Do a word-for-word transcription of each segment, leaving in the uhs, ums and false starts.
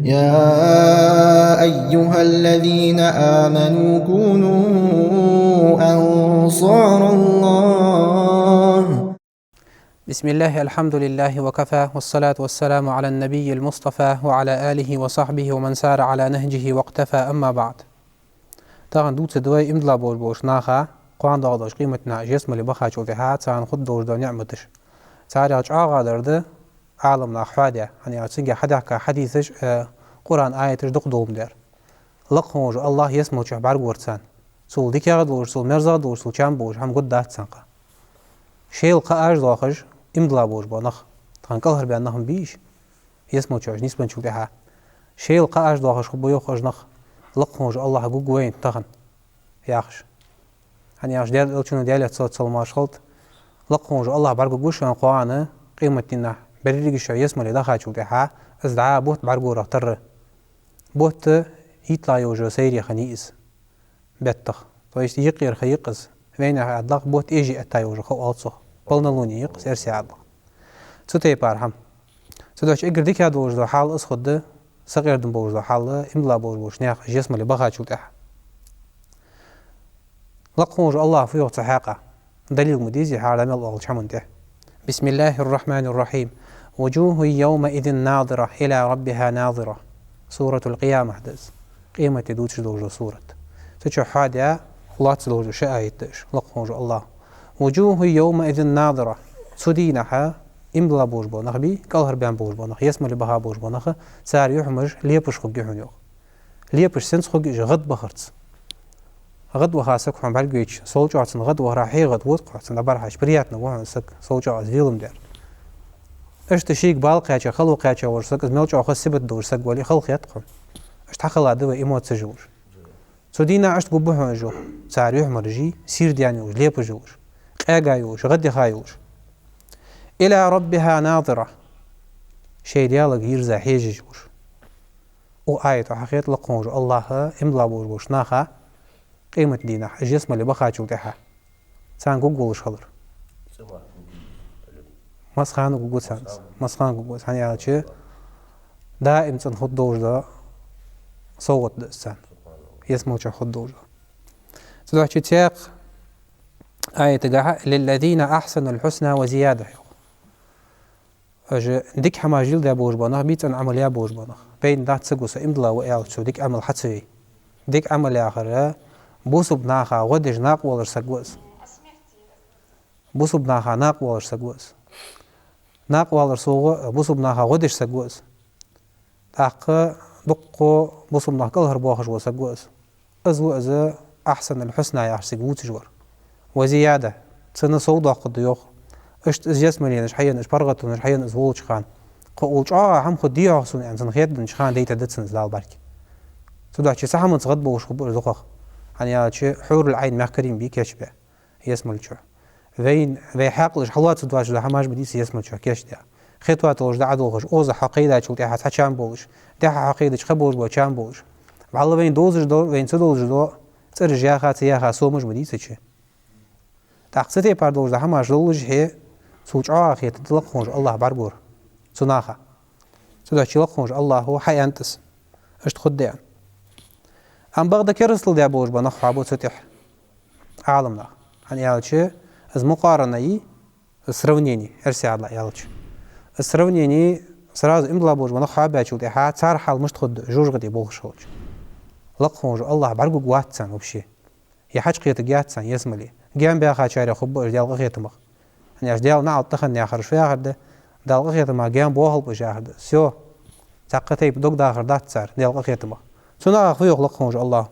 يا أيها الذين آمنوا كونوا أنصار الله. بسم الله، الحمد لله وكفى، والصلاة والسلام على النبي المصطفى وعلى آله وصحبه ومن سار على نهجه واقتفى، أما بعد. Тахан дувцаргда вай иман дилла болаш болча наха, кхоана доагӀаш долча къематдийнахьа, ялсмале бахачул тӀехьагӀа царна хургдолаш дола ниӀматаш. Царех чӀоагӀа дар да Ӏаламнаха хьоадаь, хӀана аьлча цунга хьадехка хьадисаш, э, Къуръан аяташ дукха долаш дар. Лакха волча АллахӀа ялсмале чу бӀаргагур царна. Цул дикагӀа долаш, цул мерзагӀа долаш, цул чам болаш хӀама гургдац царна кхы. Шоайла кхаъаш доахаш, иман дилла болаш бола нах. Тахан кӀалхарбаьнна нах ма бий уж, ялсмале чу уж нийсбенначул тӀехьагӀа. Шоайла кхаъаш доахаш хургба, йоах, уж нах, лакха волча АллахӀа гургва вайна тахан, яхаш. ХӀана аьлча Даьла Элчано, Даьлера салот-салам хилда, лакха волча АллахӀа бӀаргагургва шоана кхоана, къематдийнахьа, берригаш шо ялсмале дахачул тӀехьагӀа, из дӀа бутт бӀаргагурах тарра. Бутт йиттлагӀа йолаш йола сайре хиннай из беттах. То есть юкъера ха я-кх из. Вайнаьха аьлча, бутт эжий этта йолаш я-кх, оал цох. Полнолуние я-кх из, эрсий аьлча. Цу тайпара хӀама. Цудухьа эггара дикагӀа долаш дола хьал из хургда, сакъердам болаш дола хьал, иман дилла болаш болча наьха ялсмале бахачул тӀехьагӀа. Лакха волча АллахӀа фу йоах цу хьакъехьа? Далил ма дезий хьона мел оалача хӀаман тӀа. بسم الله الرحمن الرحيم. وجوه يومئذ ناضرة إلى ربها ناظرة. Суратуль-Къиямат да из. Къематди дувцаш долаш дола сурат. Цу чу хьоадаь лоацца долаш дола ши аят да уж, лакха волча АллахӀа. وجوه يومئذ ناضرة. Цу дийнахьа иман дилла болаш бола нах бий, кӀалхарбаьнна болаш бола нах, ялсмале баха болаш бола нах, цар юхьмараш лепаш хургья хьона, йоах. Лепаш сенца хургья уж? ГӀадбахарца. ГӀадваха саг хьона бӀаргавайча, сов чӀоагӀа цунна гӀадвахар хье гӀадвода-кх хьона, цунна дӀабархьаш приятно ва хьона саг, сов чӀоагӀа из велам даьр. Иштта шийга бала кхаьча, хало кхаьча вола саг, из мел чӀоагӀа хоза сибат долаш саг вале, хала хет-кх хьона. Иштта хьахила да вай эмоцеш йолаш. Цу дийнахьа иштта гургба хьона уж, йоах, цар юхьмараш, сийрдаьнна йолаш, лепаш йолаш, къаьга йолаш, гӀадъяха йолаш. إلى ربها ناظرة. Шоай Даьлага йирза хьежаш йолаш. Укх аято хьахет лакха волча АллахӀа иман дилла болаш болча наха къематдийнахьа, уж ялсмале бахачул тӀехьагӀа, царна гургволаш хилар. Массахана гургва царна из. Массахана гургва из. ХӀана аьлча даим цӀена хургдолаш дола совгӀат да из царна. Ялсмале чу хургдолаш дола. Цудухьа цхьаькха аятагахьа: للذين أحسنوا الحسنى وزيادة, йоах. Уж дика хӀамаш леладаь болаш бола нах бий, цӀена Ӏамал яь болаш бола нах. Байна дац саго, со иман дилла ва аьлча, цо дика Ӏамал хьа ца яь. Дика Ӏамал яхар бусалба наха гӀо деш накъавалар саг ва из. Бусалба наха накъавалар саг ва из. Накъавалар сога, бусалба наха гӀо деш саг ва из. ТӀаккха дукха бусалба нах кӀалхарбоахаш вола саг ва из. Из ва из أحسن الحسنى яхаш цига вувцаш вар. وزيادة, цунна сов доаккхаргда, йоах. Иштта из ялсмаленаш хьаенна, уж паргӀатонаш хьаенна из волча хана, кхы улла чӀоагӀа хӀама хургдий-хьогӀ сона аьнна, цунна хетаденнача хана дайтаргда цунна из Дала бӀарга. Цудухьа цу хӀаманца гӀадбовлаш хургба уж дукхагӀа. ХӀана аьлча хьуруль-Ӏайн мехкарий ма бий кийчбаь ялсмале чу. Вайна, вай хьаькъалаш хьалоаца доацаш дола хӀамаш ма дий цу ялсмале чу кийчдаь. Хетта долаш дӀа а долхаш, оза хьо кхайдачул тӀехьагӀа цхьа чам болаш, дехьа хьо кхайдача кхы болаш бола чам болаш. ВӀалла вайна довзаш дола, вайна ца довзаш дола цӀераш яха, ца яха сомаш ма дий цу чу. ТӀаккха цу тайпара долаш дола хӀамаш доллашехь, цул чӀоагӀа хетаргда лакха волча АллахӀа бӀаргагур цу наха. Цудухьа лакха волча АллахӀа хьааьннад из, иштта хургда аьнна. Амма бакъда керастал даь болаш бола нах хьоабу цу тӀехьа Ӏаламнаха. ХӀана аьлча из мукъарана я, из сравнение, эрсий аьлча. Из сравнение, сразу иман дилла болаш бола нах хьоабаьчул тӀехьагӀа цар хьал мишта хургда, жожагӀате болхаш хилча. Лакха волча АллахӀа бӀаргагургвац царна вообще. Е хьачукхетаргьяц царна ялсмале. Гаьна баьхачарех хургба уж Даьла къахетамах. ХӀана аьлча Даьла наӀалт тӀа хинна яхар фу яхар да? Даьла къахетамах гаьна боахалба уж яхар да. Всё. Цхьаккха тайпа дог дахар дац цар Даьла къахетамах. Цу нахах фу йоах лакха волча АллахӀа?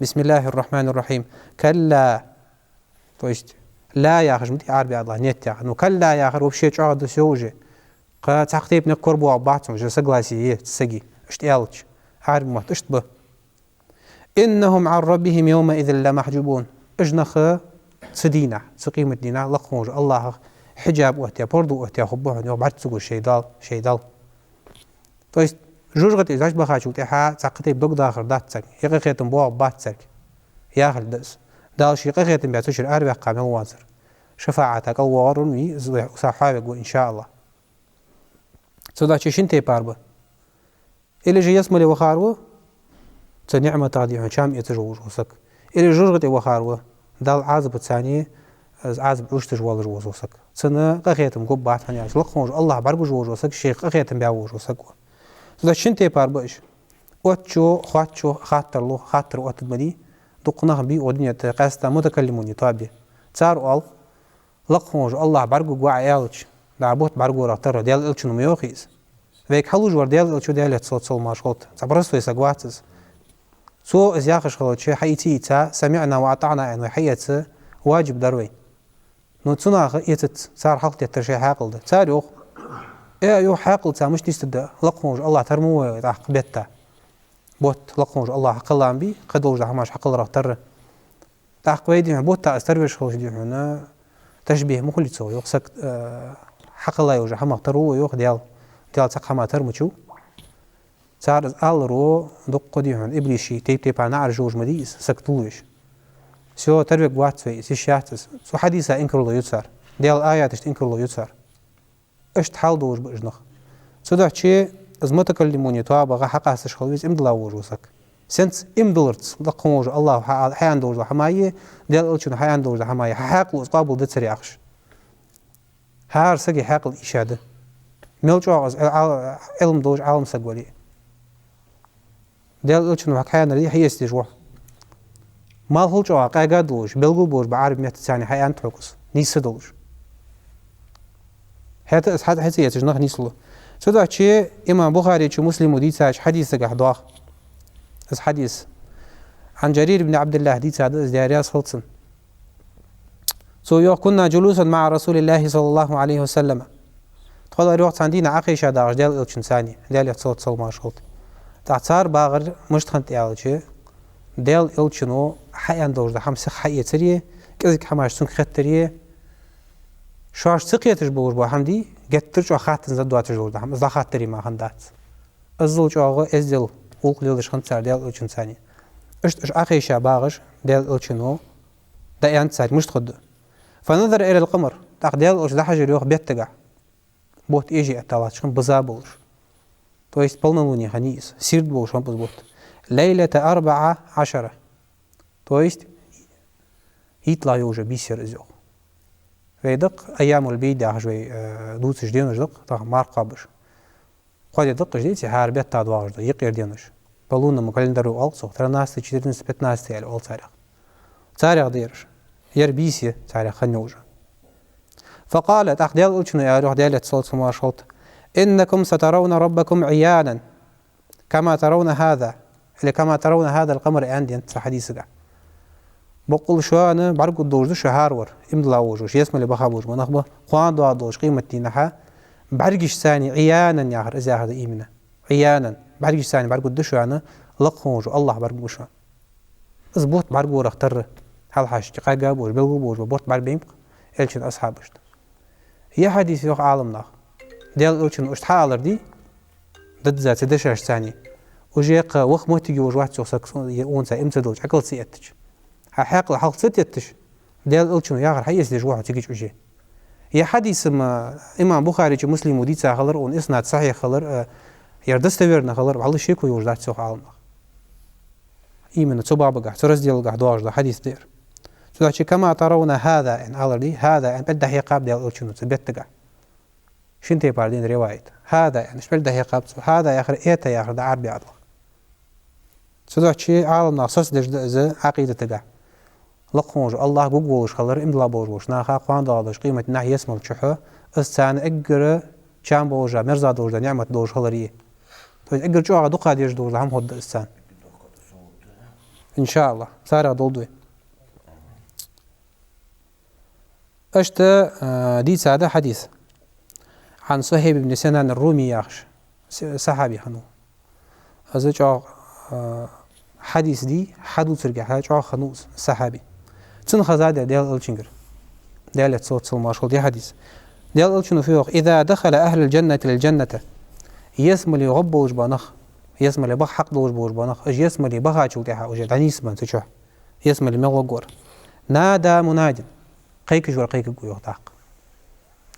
بسم الله الرحمن الرحيم. كلا. То есть لا яхаш ма дий Ӏарбий аьлча нет яхар. Ну, كلا яхар вообще чӀоагӀа да, всё уже. Кхы цхьаккха тайпа никъ корабоагӀаргбац, уже согласие я цу сага. Иштта аьлча, Ӏарбий мотт иштта ба. إنهم عن ربهم يومئذ لمحجوبون. Уж нах цу дийнахьа, цу къематдийнахьа лакха волча АллахӀах хьиджаб оттаяь, пордув оттаяь хургба хьона, йоах, бӀарга ца гуш шоай Дала, шоай Дала. То есть жожагӀате уж бахачул тӀехьагӀа цхьаккха тайпа дог дахар дац царга, е къахетам боагӀаргбац царга. Яхилга да из. Дала ший къахетам баь цу чура араваьккха мел воацар шафаӀата кӀалвоагӀар вий, из вай укхаза хьоавергва, иншааллахӀ. Цудухьа шин тайпара ба. Или же ялсмале вахар ва, цу ниӀматах, дий хьона, чам эцаш волаш вола саг. Или жожагӀате вахар ва, Далла Ӏазапаца, из Ӏазап Ӏушташ волаш вола саг. Цунна къахетам гургбац, хӀана аьлча лакха волча АллахӀа бӀаргагуш волаш вола саг шийх къахетам баь волаш вола саг ва. Цудухьа шин тайпара ба уж. Оттачо, хоаттачо хаттар лу, хаттар оттаргма дий, дукха нах ба укх дунен тӀа, къаьстта мутакаллимуне тоба. Цар оал: лакха волча АллахӀа бӀаргагургва Ӏа аьлча, дӀа бутт бӀаргагорах тара, Даьла Элчано ма йоахий из. Вайга хьалуш вар Даьла Элча, Даьлера салот-салам-моаршал хилда, цхьа простой саг вац из. Цо из яхаш хилча, хьаийца а ийца, «سمعنا وأطعنا» аьнна вай хьаэца важиб дар вайна. Ну, цу наха эцац, цар хьалхатеттар шоай хьаькъал да. Цар йоах: «Э, — йоах, — хьаькъалца мишта нийсдергда, лакха волча АллахӀа тара ма ву вай тӀаккха бетта. Бутт лакха волча АллахӀа кхелла ма бий, кхыдолаш дола хӀамаш хьакхелларах тара». ТӀаккха вай, дий хьона, бутта из тара веш хилча, дий хьона, ташбихӀ ма хулий цох, йоах, саг, э, хьакхелла йолча хӀамах тара ва вай, йоах, Даьла. Даьла цхьаккха хӀамах тара ма ву. Цар из аларо дукха, дий хьона, иблиса тайп-тайпара наӀараш йолаш ма дий из, саг тилла веш. Всё, тара вергвац вай из, йиш яц из. Цу хьадиса инкарло ю цар. Даьла аяташта инкарло ю цар. Иштта хьал долаш ба уж нах. Цудухьа из мутакаллимуне тоба гӀа хьакъасташ хила веза иман дилла волаш вола саг. Сенца? Иман дилларца, лакха волча АллахӀа хьа-, хьааьнна долаш дола хӀама е, Даьла Элчано хьааьнна долаш дола хӀама е, хьа хьаькъало из къоабал дац цар яхаш. ХӀара сага хьаькъал ийша да. Мел чӀоагӀа из Ӏа-, Ӏа-, Ӏилма долаш Ӏалам саг вале а. Даьла Элчано хьога хьааьннар дий, хьаэца дезаш ва хьо. Малхал чӀоагӀа къаьга долаш, белгала болаш ба Ӏарбий меттаца хьааьннад хьога из, нийса долаш. ХӀаьта из хьа-, хьаца эцаш нах нийслу. Цудухьа имам Бухаречо, Муслимо дийцача хьадисагахь доагӀа из хьадис. عن جرير بن عبد الله дийца да из, Даьла раьза хилва цунна. Цо йоах: «كنا جلوسا مع رسول الله صلى الله عليه وسلم». Тхо лар, йоах, цхьан дийнахьа Ӏокхайша дагӀаш Даьла Элчанца, Даьлера салот-салам-моаршал хилда. ТӀаккха цар багӀар мишта хиннад аьлча, Даьла Элчано хьааьнна долаш дола хӀама сиха хьаэцари, кӀезига хӀамаш цунга хеттари, шоаш ца кхеташ болаш бола хӀама дий, геттара чӀоагӀа хаттар зада доацаш долаш дола хӀама, из дӀахаттари мара хиннадац. Иззал чӀоагӀа эздел, гӀулакх леладеш хиннад цар Даьла Элчанца. Иштта уж Ӏокхайша багӀаш, Даьла Элчано дӀааьннад царга, мишта хургда. «فنظر إلى القمر». ТӀаккха Даьла Элча дӀахьажар, йоах, бетта тӀа. Бутт эшаш этта латташ хиннад, биза болаш. То есть полнолуние хиннай из, сийрда болаш хиннаб из бутт. «ليلة أربع عشر». То есть йиттлагӀа йолча бийса яр из, йоах. Вай да-кх айямул бийд яхаш вай, э, дувцаш денаш да-кх, тахан марха кхоабаш. Кхо ди да-кх уж, деций, хӀара бетта доагӀаш дола юкъера денаш. По лунному календарю оал-кх цох, тринадцатый, четырнадцатый, пятнадцатый аьле оал царех. Царех да ераш. Ер бийса я царех хинна йолаш. «فقال», тӀаккха Даьла Элчано аьлар, йоах, Даьлера салот-салам-моаршал хилда: «إنكم سترون ربكم عيانا كما ترون هذا، или كما ترون هذا القمر», аьннад цу хьадисагахь. Боккъала шоана бӀаргагургдолаш да шо, хӀаравар, иман дилла волаш, ялсмале баха болаш бола нах ба, кхоана доагӀаш долча къематдийнахьа, бӀаргашца, عيانا яхар, из яхар да именно. عيانا. БӀаргашца бӀаргагургда шоана, лакха волча АллахӀа бӀаргагу шоана. Из бутт бӀаргагорах тара, хьалхашка къаьга болаш, белгала болаш бола бутт бӀаргабайнаб-кх Элчан асхьабашта. Ер хьадис, йоах Ӏаламнаха, Даьла Элчано иштта хьаалар дий, дадза цу дешашца, уже кхы ваха моттиг йолаш вац, йоах, саг, цунца иман ца диллача, Ӏокхалла ца эттача. Хьа хьаькъал хьалха ца тетташ, Даьла Элчано яхар хьаэца дезаш ва хьо цига чу уже. Ер хьадис-м имам Бухаречо, Муслимо дийца хилар, укхун иснад сахьихь хилар, э, ер достоверно хилар, валлахӀи, шеко йолаш дац, йоах Ӏаламнаха. Именно цу бабагахь, цу разделагахь доагӀаш дола хьадис да ер. Цудухьа «كما ترون هذا» аьнна алар дий, «هذا» аьнна пӀелг дӀахьекхаб Даьла Элчано цу бетта тӀа. Шин тайпара да ер риваят. «هذا» аьнна, иштта пӀелг дӀахьекхаб цо. «هذا» яхар, «это» яхар да Ӏарбий ӀотӀагӀа. Цудухьа Ӏаламнаха соцадеш да из Ӏакъидата тӀа. Лакха волча АллахӀа гургволаш хилар иман дилла болаш болча наха, кхоана доагӀаш долча къематдийнахьа ялсмале чухь, из царна эггара чам болаш, мерза долаш дола ниӀмат долаш хилар. То есть эггара чӀоагӀа дукха дезаш долаш дола хӀама хургда из царна. ИншааллахӀ, царех долда вай. Иштта, а, дийца да хьадис. عن صهيب بن سنان الرومي яхаш, с-, сахьаби хиннав. Из чӀоагӀа, а, хьадис дий, хьадувцаргахьа чӀоагӀа хиннав из сахьаби. Цунна хезад ер Даьла Элчангара, Даьлера салот-салам-моаршал хилда, ер хьадис. Даьла Элчано фу йоах: «إذا دخل أهل الجنة الجنة». Ялсмале гӀоргболаш бола нах, ялсмале баха хьакъ долаш болаш бола нах, уж ялсмале бахачул тӀехьагӀа уже дӀанийсбенна цу чухь, ялсмале мел гӀоргвар, «نادى مناد». Кхайкаш вар кхайкаргва, йоах, тӀаккха.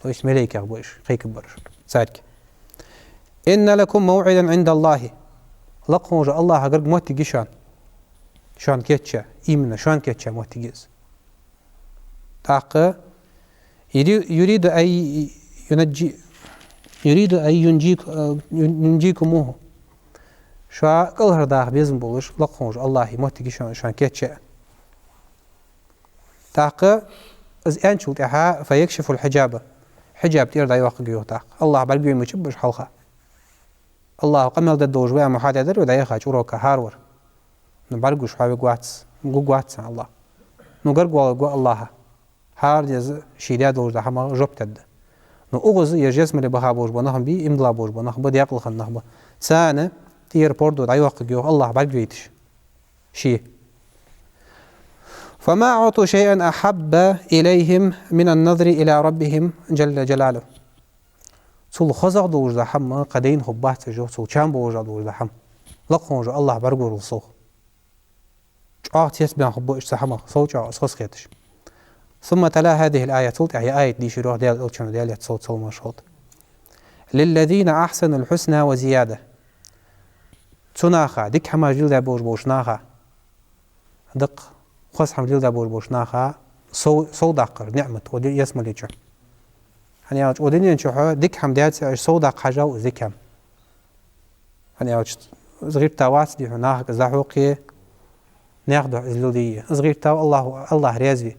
То есть малейкех ба уж кхайкаргбараш царга. «إن لكم موعدا عند الله». Лакха волча Аллахӏа гарга моттиг я шоана. Шоана кийчъяь, именно шоана кийчъяь моттиг я из. ТӀаккха يري-، يريد أن ينجي-، يريد أن ينجيك-، ينجيكموه. Шо кӀалхардаха безам болаш, лакха волча Аллахӏа моттиг я шоана, шоана кийчъяь. ТӀаккха из аьнначул тӀехьагӀа فيكشف الحجاب. Хьиджаб тӀера дӀайоаккхаргья йоах тӀаккха. Аллахӏ бӀаргавайча ба уж хьалха. Аллахӏа къамаьл дергдолаш ва аьнна хьадаьдар вай дӀаяхача урока хӀаравар. Ну, бӀаргагуш хьаваргвац, гургвац царна Аллахӏ. Ну, гаргавоаларгва Аллахӏа. ХӀара деза ший даь долаш дола хӀамах жоп дергда. Ну, укхаза ер ялсмале баха болаш бола нах ба, иман дилла болаш бола нах ба, даькъала хинна нах ба. Царна тӀера пордув дӀайоаккхаргья йоах Аллахӏ бӀаргавайташ. Ший. فما أعطوا شيئا أحب إليهم من النظر إلى ربهم جل جلاله. Цул хозагӀа долаш дола хӀама кхы дайна хургбац уж йоах, цул чам болаш долаш дола хӀама. Лакха волча Аллахӏ бӀаргаваларал совгӀа. ЧӀоагӀа цецбаьнна хургба уж цу хӀамах, сов чӀоагӀа из хоза хеташ. ثم تلا هذه الآية, цул тӀехьагӀа ер аят дийшар йоах Даьла Элчано, Даьла салот-салам хилда цунна. للذين أحسنوا الحسنى وزيادة. Цу наха, дика хӀамаш леладаь болаш болча наха, дакъа хоза хӀама леладаь болаш болча наха сов, сов даккхар, ниӀмат, укх ди-, ялсмале чу. ХӀана аьлча, укх дунен чухь дика хӀама даьча уж сов даккха хьажав из дика хӀама. ХӀана аьлча, из гӀертавац, дий хьона, нахага из дӀахьокхе, наьха духьа из леладе. Из гӀертав Аллахӏ, Аллахӏ раьза ве.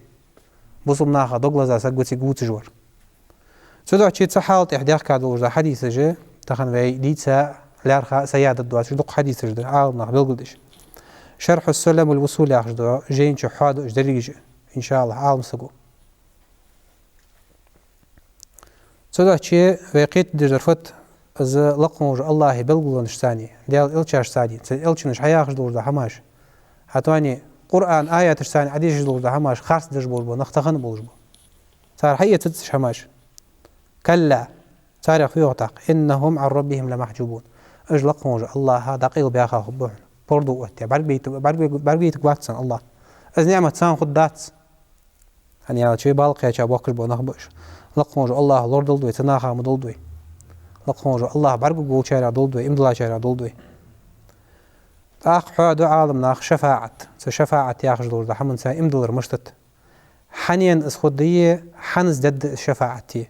Бусалба наха дог лаза саг ва цига вувцаш вар. Цудухьа цу хьала тӀа даьхка долаш дола хьадисаш, тахан вай дийца лаьрхӀа а, са яда а доацаш, дукха хьадисаш да, Ӏаламнаха белгалдеш. «Шархьу Сулам вал Усул» яхаш дола жайна чу хьоаду уж дерригаш, иншааллахӀ, Ӏалам саго. Цудухьа вай кхетадеш дар фуд, из лакха волча Аллахӏа белгалонашца, Даьла элчашца, цун элчанаша хьаяхаш долаш дола хӀамаш, хӀаьта а Къуръан аяташца Ӏадешаш долаш дола хӀамаш харцдеш болаш бола нах тахан болаш ба. Цар хьаэцац уж хӀамаш. كلا, царех фу йоах тӀаккха: إنهم عن ربهم لمحجوبون. Уж лакха волча Аллахӏа дӀакъайла баьха хургба хьона. Пордув оттадаь, бӀаргабайта-, бӀаргабай-, бӀаргабайтаргвац царна Аллахӏ. Из ниӀмат царна хургдац. ХӀана аьлча, бала кхаьча боахкаш бола нах ба уж. Лакха волча Аллахӏа лорадолда вай, цу наха ма долда вай. Лакха волча Аллахӏ бӀаргагу волчарех долда вай, иман диллачарех долда вай. ТӀаккха хьоаду Ӏаламнаха шафаӀат. Цу шафаӀат яхаш долаш дола хӀаманца иман диллар мишта да. Хьанна из хургда, хьанна из дергда из шафаӀат?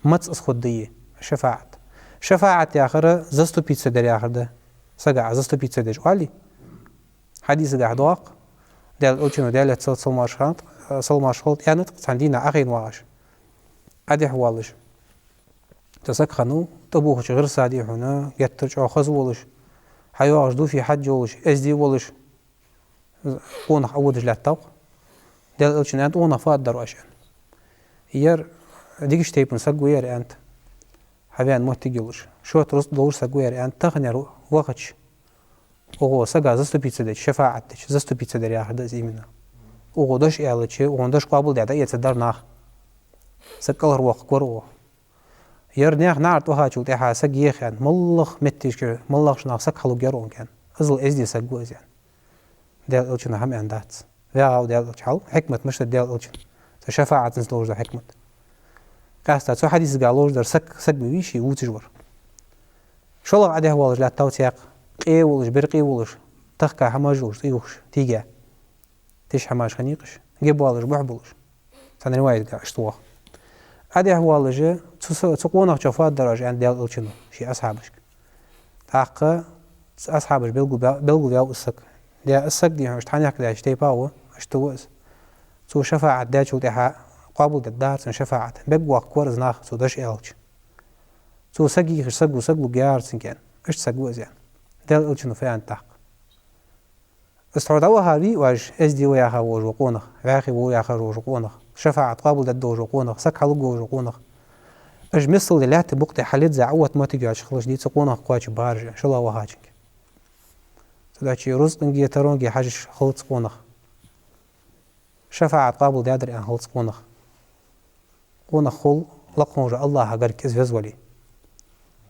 Маца из хургда шафаӀат? ШафаӀат яхар заступиться дар яхар да. Сага заступиться деш оал. Хьадисагахь доагӀа, Даьла Элчано, Даьлера салот-салам хилда, салот-салам хилда, аьннад цхьан дийнахьа Ӏохайна вагӀаш, Ӏодехьавоалаш. Цхьа саг хиннав, тӀабухача гӀирса, дий хьона, геттара чӀоагӀа хоза волаш, хьайоагӀаш дуфи хьаж йолаш, эздий волаш, къонах Ӏоводаш лаьттав-кх. Даьла Элчано аьннад: «Къонах фу аргдар оаш?» — аьнна. «Ер дикача тайпан саг ва ер, — аьннад, — хьавена моттиг йолаш. Шорта рузкъа долаш саг ва ер, — аьннад, — тахан ер вахача, укхо сага заступиться дича, шафаӀат дича, заступиться дар яхар да из именно. Укхо дош аьлча, укхун дош къоабалдаь дӀаэцаргдар нах. Саг кӀалхарвоаккхаргвар укхо. Ер наьха наӀарга тӀавахачул тӀехьагӀа саг еха, — аьнна, — моллагӀа моттигашка, моллагӀча наха саг хьалургьяр укхунга, — аьнна. — Иззал эздий саг ва из», — аьнна. Даьла Элчано хӀама аьннадац. ВагӀа Даьла Элча хьал, хӀикмат мишта да Даьла Элчан цу шафаӀатаца долаш дола хӀикмат. Къаьстта цу хьадисагахь лорадер саг, саг ма вий ше вувцаш вар. ШоллагӀа Ӏодехьавоалаш лаьттав цхьаькха, къе волаш, беркъе волаш, тахка хӀамаш йолаш, цӀи ювхаш, тийга. Тиша хӀамаш хиннай-кх уж, геб воалаш, бухь болаш. Цхьан риваятагахь иштта йоах. Ӏодехьавоалаш, цу са-, цу къонахчох фу аргдар оаш, аьннад Даьла Элчано ший асхьабашка. ТӀаккха цу асхьабаша белгал-, белгалваьв из саг. Де, из саг, дий хьона, иштта хьанехк даьча тайпа ва, иштта ва из. Цо шафаӀат даьчул тӀехьагӀа къоабалдергдар цун шафаӀат. Бегвоаккхаргвар из нах, цо дош аьлча. Цо саг йийхача саго саг лургьяр цунга, аьнна. Иштта саг ва из, аьнна. Даьла Элчано фу аьннад тӀаккха? Из тхьовра дӀавахар вий оаш, эздий ва яха волаш вола къонах, вӀаьхий ва яхаш волаш вола къонах, шафаӀат къоабалдергдолаш вола къонах, саг хьалургволаш вола къонах. Уж миссел де лаьттан букъ тӀа хьаллизза Ӏоотта моттиг йоацаш хилча, дийца къонах кхоачаргбар уж, шоллагӀа вахачунга. Цудухьа рузкъанга, таронга хьажаш хилац къонах. ШафаӀат къоабалдаьдар аьнна хилац къонах. Къонах хул лакха волча Аллахӏа гарга из веза вале,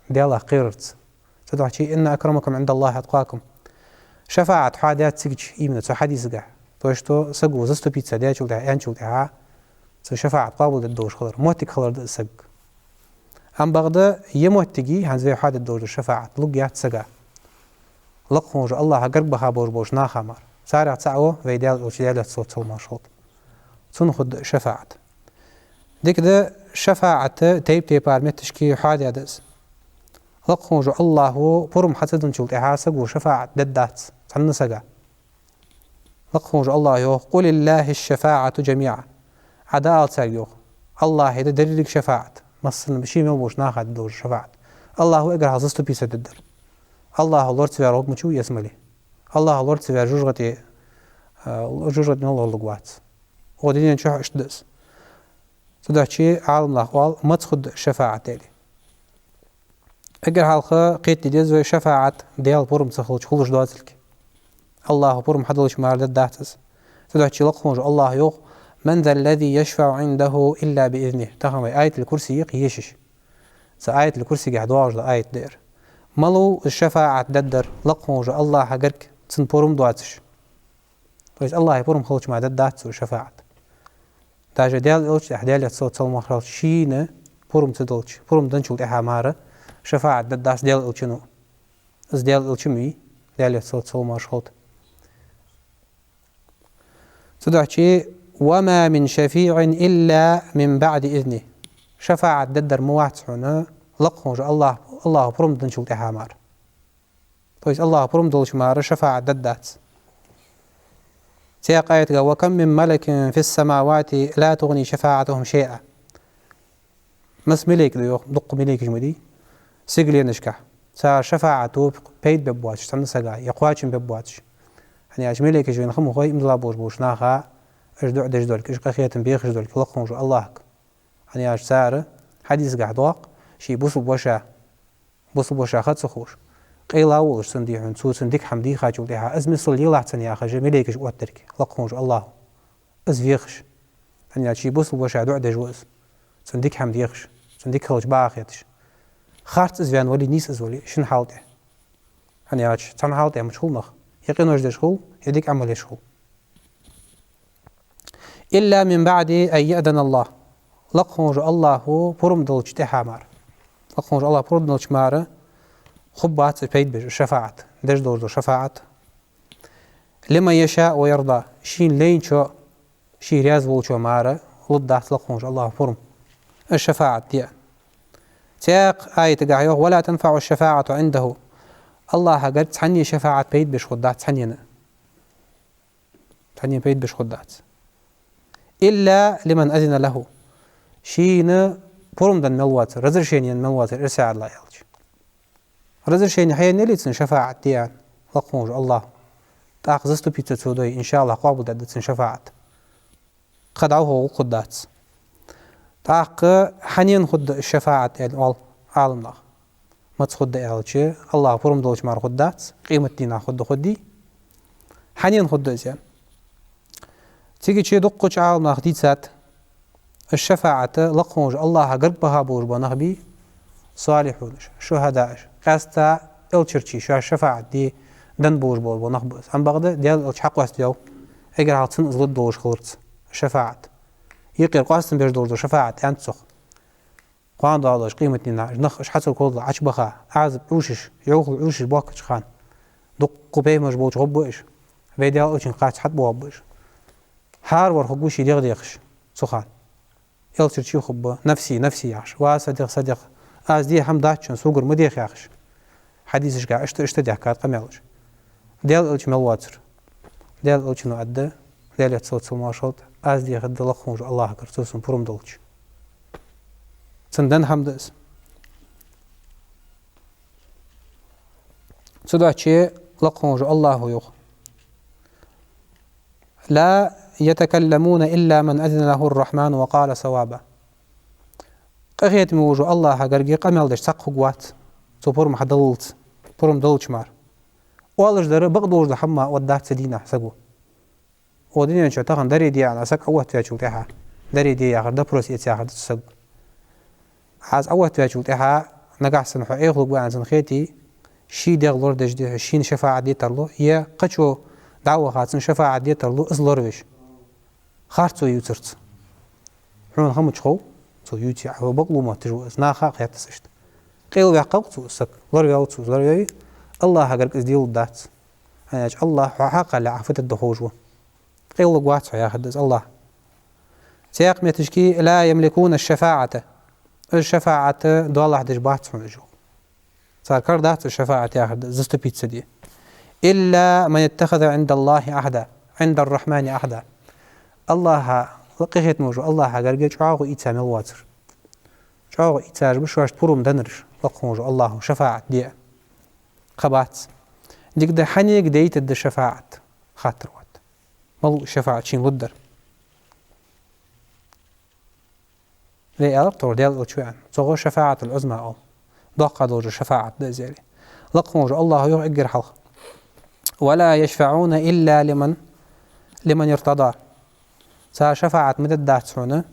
Даьлах кхерарца. Цудухьа: «إن أكرمكم عند الله أتقاكم». ШафаӀат хьоадаьд цигача, именно цу хьадисагахь. То, что саго заступиться даьчул тӀехьагӀа, аьнначул тӀехьагӀа, цун шафаӀат къоабалдергдолаш хилар, моттиг хилар да из саг. Амма бакъда ер моттиг, хӀанз вай хьоадергдолаш дола шафаӀат, лургьяц сага. лакха волча Аллахӏа гарга баха болаш болча наха мара. Царех цаӏ ва вай Даьла Элча, Даьлера салот-салам хилда цунна. Цунна хургда шафаӏат. Дика да, шафаӏат тайп-тайпара метташка хьоадаь да из. Лакха волча Аллахӏо пурам хьа ца денначул тӏехьагӏа саго шафаӏат дергдац цхьанне сага. Лакха волча Аллахӏо йоах: «قل لله الشفاعة جميعا». Ӏа дӏаала царга, йоах: Аллахӏа да деррига шафаӏат. Массане, ший мел болча наха да долаш шафаӏат. Аллахӏо эггара хьалха заступиться дергдар. Аллахӏо лорацаваьр вогмачу ес мали. Аллахӏо лорацаваьр жожагӏате, а, жожагӏатен лорлургвац. Укх дунен чухь иштта да из. Цудухьа Ӏаламнаха оал, маца хургда шафаӏат аьле. Эггара хьалха кхетаде деза вай, шафаӏат Даьла пурам ца хилча хулаш доацилга. Аллахӏо пурам хьаделча мара дергдац из. Цудухьа лакха волча Аллахӏо йоах: «من ذا الذي يشفع عنده إلا بإذنه». Тахан вай Аятуль-Курси йоах ешаш. Цу Аятуль-Курсигахь доагӏаш да аят да ер. Малув из шафаӏат дергдар лакха волча Аллахӏа гарга цун пурам доацаш? То есть Аллахӏа пурам хилча мара дергдац цо шафаӏат. Даже Даьла Элча, Даьлера салот-салам хилда цунна, шийна пурам ца делча, пурам денначул тӏехьагӏа мара шафаӏат дергдац Даьла Элчано. Из Даьла Элча ма вий, Даьлера салот-салам хилда цунна. Цудухьа: «وما من شفيع إلا من بعد إذنه». Шафаӏат дергдар ма вац хьона лакха волча Аллахӏ, Аллахӏо пурам денначул тӏехьагӏа мара. То есть Аллахӏо пурам долча мара шафаӏат дергдац. Цхьаькха аятагахь: «وكم من ملك في السماوات لا تغني شفاعتهم شيئا». Масса малейк да, йоах, дукха малейкаш ма дий сигаленашкахь. Цар шафаӏато пайда бергбоацаш цхьанне сага, е кхоачам бергбоацаш. ХӀана аьлча малейкаш вайна ха ма хой, иман дилла болаш болча наха, уж дуӏа деш долга, уж къахетам бехаш долга лакха волча Аллахӏага. ХӀана аьлча цар, хьадисагахь доагӏа, ший бусалба воша, бусалба воша ха ца ховш, къайла волаш цунна, дий хьона, цо цунна дика хӏама дийхачул тӏехьагӏа, из миссел лелахь цунна яхаш, малейкаш оттадерг лакха волча Аллахӏо. Из вехаш. ХӀана аьлча ший бусалба воша дуӏа деш ва из. Цунна дика хӏама дехаш, цунна дика хилча бакъахьа хеташ. Харц из ваьнна вале, нийса из вале, шин хьал тӏа. ХӀана аьлча цхьан хьал тӏа мича хул нах: е къинош деш хул, е дика Ӏамал еш хул. «إلا من بعد أن يأذن الله». Лакха волча Аллахӏо пурам делча тӏехьагӏа мара. Лакха волча Аллахӏо пурам делча мара хургбац из пайда беш, шафаӏат деш долаш да шафаӏат. «لمن يشاء ويرضى». Шийна лайначоа, ше раьза волчоа мара лургдац лакха волча Аллахӏо пурам, из шафаӏат де. Цхьаькха аятагахь йоах: «ولا تنفع الشفاعة عنده». Аллахӏа гарга цхьанне шафаӏат пайда беш хургдац цхьаннена. Цхьанне пайда беш хургдац. «إلا لمن أذن له». Шийна пурам денна мел воацар, разрешени енна мел воацар, эрсий Ӏаьдала аьлча. Разрешени хьаенна яле цунна шафаӏат де аьнна лакха волча Аллахӏо, тӏаккха заступиться цо дой, иншааллахӏ, къоабалдергда цун шафаӏат. Кхы дӏавахо гӏулакх хургдац. Тӏаккха хьанна хургда шафаӏат аьле оал Ӏаламнаха. Маца хургда аьлча, Аллахӏо пурам долча мара хургдац, къематдийнахь хургда, хургдий? Хьанна хургда из аьнна? Цига чу дуккхача Ӏаламнаха дийцад, из шафаӏат лакха волча Аллахӏа гарга баха болаш бола нах бий, салихьунаш, шухӏадааш, къаьстта элчарчий шоаш шафаӏат де денна болаш бола нах ба из. Амма бакъда Даьла Элча хьакъоаставаьв, эггара хьалха цунна из лургдолаш хиларца шафаӏат. Юкъера къоастам беш долаш да шафаӏат аьннад цох. Кхоана доалаш къематдийнахь нах уж хьацар кхоллал Ӏочубаха, Ӏазап Ӏуйшаш, йовхал Ӏуйшаш боахкача хана, дуккха пайхамараш болча гӏоргба уж, вай Даьла Элчан кхача хьатӏабоагӏаргба уж. ХӀара вар хургва ший дегӏ дехаш цу хана. Элчарчий хургба, «نفسي، نفسي» яхаш, «ва са дегӏ, са дегӏ, аз де хӏама дац шоана, согара ма деха» яхаш. Хьадисашка иштта, иштта даьхкад къамаьлаш. Даьла Элча мел воацар. Даьла Элчано аргда, Даьлера салот-салам хилда цунна, аз дехаргда лакха волча Аллахӏагара, цо сона пурам делча. Цунна денна хӏама да из. Цудухьа лакха волча Аллахӏо йоах: «لا يتكلمون إلا من أذن له الرحمن وقال صوابا». Къахетаме волча Аллахӏа гарга къамаьл деш цхьаккха хургвац, цо пурам хьаделлалца, пурам делча мара. Оалаш дар бакъдолаш дола хӏама оттадац цу дийнахь саго. Укх дунен чу тахан даре де аьнна саг Ӏооттаваьчул тӏехьагӏа, даре де яхар, допрос эца яхар да цу саго. Хьа из Ӏооттаваьчул тӏехьагӏа, нагахь санна хьо Ӏехалургва аьнна цунна хете, ший дегӏ лорадеш де, шийна шафаӏат де тарлу, е кхычо дӏаваха цунна шафаӏат де тарлу, из лоравеш. Харцо ювцарца. Хьона хӏама чу хов, цо ювце, хьо бакълув мотташ ва из, наха а хетац иштта. Къайла ваьккхав цо из саг, лораваьв цо из, лораваьвий? АллахӀа гарга из делургдац. ХӀана аьлча АллахӀ хьо хьакхалле Ӏа фу дергда ховш ва. Къеллаг вац хьо, яхар да из АллахӀ. Цхьаькха метташка: «لا يملكون الشفاعة». Из шафаӀат доалахьа деш бац хьона уж. Цар кара дац из шафаӀат, яхар да, заступиться де. «إلا من اتخذ عند الله عهدا، عند الرحمن عهدا». АллахӀа, къахетаме волча АллахӀа гарга чӀоагӀа ийца мел воацар. ЧӀоагӀа ийцараш ба шоашта пурам деннараш, лакха волча АллахӀа шафаӀат де а кхаъ бац. Дика да, хьанга дайтаргда шафаӀат, хаттар отт. Малув шафаӀат шийна лургдар? Вай аьлар тхьовра, Даьла Элчо аьнна. Цох шафаӀатул Ӏузма оал. Доккха долча шафаӀат да из, аьле. Лакха волча АллахӀа йоах эггара хьалха: «ولا يشفعون إلا لمن، لمن ارتضى». Цар шафаӀат ма дергдац хьона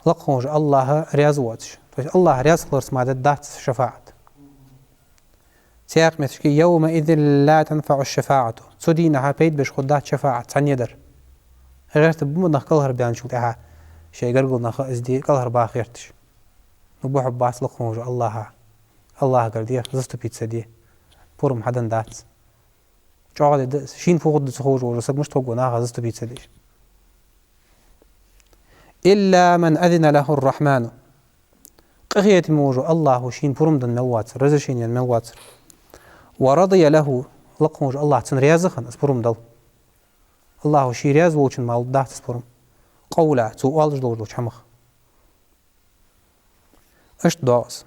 лакха волча АллахӀ раьза воацаш. То есть АллахӀ раьза хиларца мара дергдац шафаӀат. Цхьаькха метташка: «يومئذ لا تنفع الشفاعة». Цу дийнахьа пайда беш хургдац шафаӀат, цхьанне дар. ГӀерта ба ма нах кӀалхарбаьнначул тӀехьагӀа, шоай гаргара нах из де кӀалхарбаха гӀерташ. Ну, бохьаргбац лакха волча АллахӀа. АллахӀа гарга заступиться де пурам хьаденна дац. ЧӀоагӀа де да из. Шийна фу хургда ца ховш волча сага мишта хургва наха заступиться деш? «إلا من أذن له الرحمن». Къахетаме волча АллахӀа шийна пурам денна мел воацар, разрешение денна мел воацар. «ورضي له», лакха волча АллахӀ цунна раьза хинна из пурам дала. АллахӀа ше раьза волчунна мара лургдац из пурам. «قولا», цо оалаш долаш долча хӀамах. Иштта доагӀа из.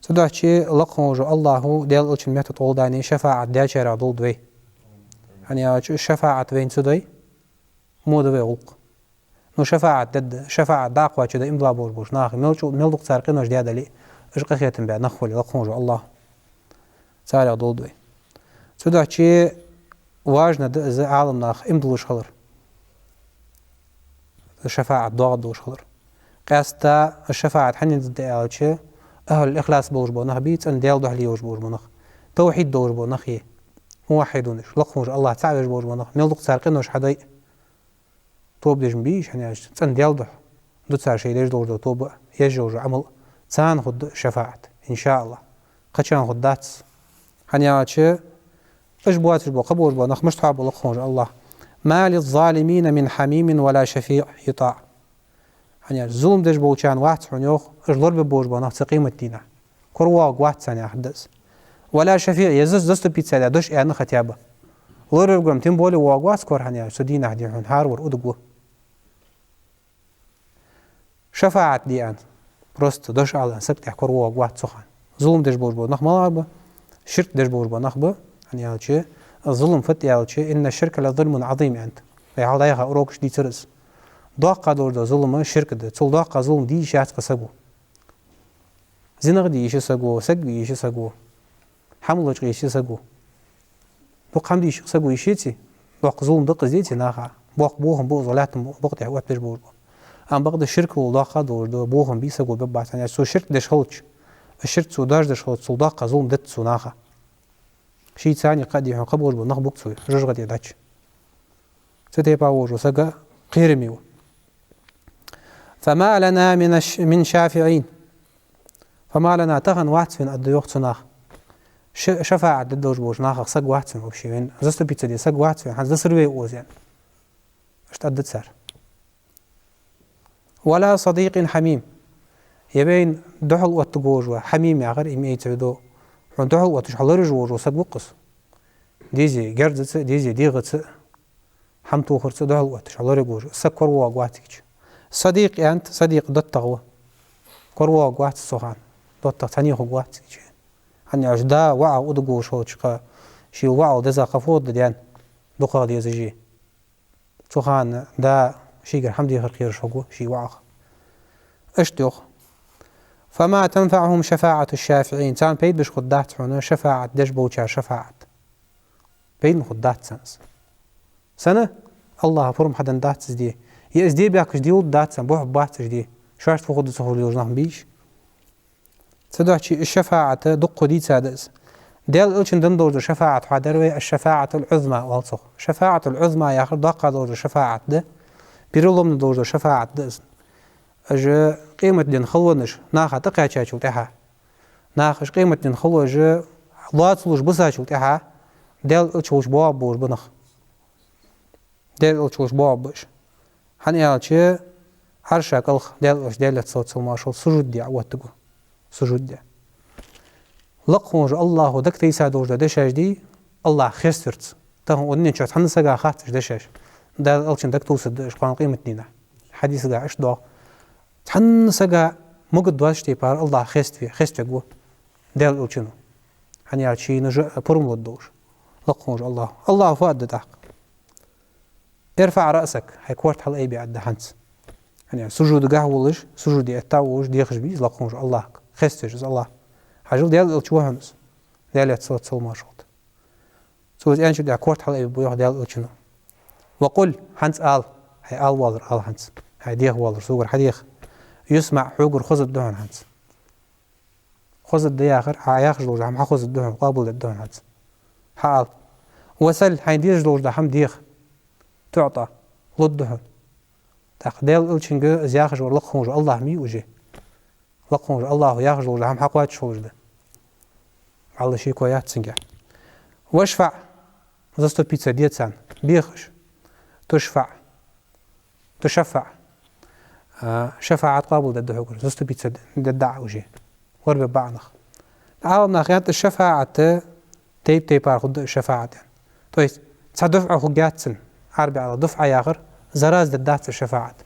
Цудухьа лакха волча АллахӀа, Даьла Элчан меттала тӀагӀолла дани, шафаӀат даьчарех долда вай. ХӀана аьлча шафаӀат вайна ца дой, мо да вай гӀулакх. Ну, шафаӀат дергда, шафаӀат дӀакхоачаргда иман дилла болаш болча наха, мел чу-, мел дукха цар къинош даь дале а, уж къахетам баь нах хуле, лакха волча АллахӀа царех долда вай. Цудухьа важно да из Ӏаламнаха иман диллаш хилар, шафаӀат доагӀаргдолаш хилар. Къаьстта шафаӀат хьанна дергда аьлча, ахӀлул ихлас болаш бола нах бий, цӀена Даьла духьала лелаш болаш бола нах, тавхьид долаш бола нах е, муваххьидунаш, лакха волча АллахӀ цаӀ веш болаш бола нах, мел дукха цар къинош хьадой а, тоба деш ма бий уж, хӀана аьлча цӀена Даьла духьа да цар шоаш деш долаш дола тоба а, еш йолаш йола Ӏамал а, царна хургда шафаӀат, иншааллахӀ. Кхычарна хургдац. ХӀана аьлча уж боацаш бола, кхы болаш бола нах мишта хьоабу лакха волча АллахӀа: «ما للظالمين من حميم ولا شفيع يطاع». ХӀана аьлча зулам деш болчарна вац хьона, йоах, уж лорабергболаш бола нах цу къематдийнахьа. КоравоагӀаргвац царна, яхар да из. «ولا شفيع», е зас-, заступиться даь дош аьнна хотя бы. Лораверг-м тем более воагӀаргвац кора, хӀана аьлча цу дийнахьа дий хьона хӀаравар удуг ва. ШафаӀат де аьнна, просто дош ала аьнна сага тӀехьа коравоагӀаргвац цу хана. Зулам деш болаш бола нах малагӀа ба? Ширк деш болаш бола нах ба, хӀана аьлча зулам фуд аьлча: «إن الشرك لظلم عظيم», аьннад. Вай хьалха дӀаяхача урокашка дийцар из. Доккха долаш дола зулам ширк да. Цул доккха зулам де йиш яц кхы саго. Зина де йиш я саго, саг ве йиш я саго, хӀама лочкъа йиш я саго. Дукха хӀама де йиш я саго, йиш яций? Доккха зулам да-кх из, деций, наха? Боккха бохам ба из, лаьттан букъа тӀа оттадеш болаш ба. Амма бакъда ширк ва доккха долаш дола бохам бий, саго бергбац, хӀана аьлча цо ширк деш хилча, ширк цо доаржадеш хилча, цул доккха зулам дац цо наха. Шийца цхьана кхы а дий хьона кхы болаш бола нах ба-кх цо жожагӀате дӀача. Цу тайпара волаш вола саг кхераме ва. «فما لنا من الش-، من شافعين». «فما لنا», тахан вац вайна, аргда йоах цу наха. Ш-, шафаӀат дергдолаш болча нахах саг вац вайна вообще, вайна заступиться де саг вац вайна, хӀанз дисар вай укхаза, аьнна. Иштта аргда цар. «ولا صديق حميم». Е вайна духьалоттаргволаш вола, хьамим яхар, имеется в виду, хьона духьалотташ, хьо лоравеш волаш вола саг ва-кх из. Дезе герзаца а, дезе дегӀаца а, хӀама тохарца а духьалотташ, хьо лоравеш вола саг коравоагӀаргвац цигача. «صديق» аьннад, садикъ доттагӀа ва. КоравоагӀаргвац цу хана. ДоттагӀа цхьанне хургвац цигача. ХӀана аьлча да воӀах удуг волаш хилча, кхы шийла воӀал деза кхы фу да даьнна, дукхагӀа дезаш. Цу хана да шийгара хӀама дехар кхераш хургва ший воӀах. Иштта йоах: «فما تنفعهم شفاعة الشافعين». Царна пайда беш хургдац хьона шафаӀат деш болчар шафаӀат. Пайдана хургдац царна из. Сенна? АллахӀа пурам хьаденна дац из де. Е из де баьхкача делургдац царна, бохаргбац уж де. Шоашта фу хургда ца ховш лелаш нах ма бий уж. Цудухьа из шафаӀат дукха дийца да из. Даьла Элчано денна долаш дола шафаӀат хьоадаьр вай, «الشفاعة العظمى» оал цох. «الشفاعة العظمى» яхар доккха долаш дола шафаӀат да, переломный долаш дола шафаӀат да из. Уж къематден халонаш наха тӀакхаьчачул тӀехьагӀа, наха уж къематден халонаш лоацалуш бисачул тӀехьагӀа Даьла Элча волча боагӀаргболаш ба нах. Даьла Элча волча боагӀаргба уж. ХӀана аьлча, Ӏарша кӀалха Даьла Элча, Даьлера салот-салам хилда цунна, сужуд де Ӏооттаргва. Сужуд де. Лакха волча АллахӀа дагатайса долаш дола дешаш дий, АллахӀ хеставарца. Тахан укх дунен чу цхьанне сага хац уж дешаш. Даьла Элчанна дагатувсаргда уж кхоана къематдийнахьа. Хьадисагахь иштта доагӀа. Цхьанне сага могаргдоацача тайпара АллахӀ хеставе-, хеставергва Даьла Элчано. ХӀана аьлча шийна жа-, пурам лургдолаш. Лакха волча АллахӀа. АллахӀа фу аргда тӀаккха? «ارفع رأسك», хьай корта хьалайбе аргда хӀанз. ХӀана аьлча сужудагахь волаш, сужуде этта волаш дехаш ва из лакха волча АллахӀага. Хеставеш из АллахӀ. Хьажал, Даьла Элча ва хьона из. Даьлера салот-салам хилда цунна. Цо из аьнначул тӀехьагӀа корта хьалайбе йоах Даьла Элчано. «وقل», хӀанз ала, хьай алавалар ала хӀанз. Хьай дехавалар согара хьадеха. «يسمع», хьогара хозаргда хьона хӀанз. Хозаргда яхар, хьа яхаш долаш дола хӀама хьахозаргда хьона, къоабалдергда хьона хӀанз. Хьаала. «وسل», хьайна дезаш долаш дола хӀама деха. «تعط», лургда хьона. ТӀаккха Даьла Элчанга из яхаш вар лакха волча АллахӀ ма вий уж. Лакха волча АллахӀа яхаш долаш дола хӀама хьакхоачаш хулаш да. Алла шеко яц цунгахь. «واشفع», заступиться де царна, беха уж. «تشفع», «تشفع». А, шафаӀат къоабалдергда хьогара, заступиться дергда Ӏа уж. Лорабергба Ӏа нах. Ӏаламнаха аьннад, шафаӀат тайп-тайпара хургда шафаӀат. То есть, цхьа дуфӀа хургьяц цун, Ӏарбий ала дуфӀа яхар, за раз дергдац шафаӀат.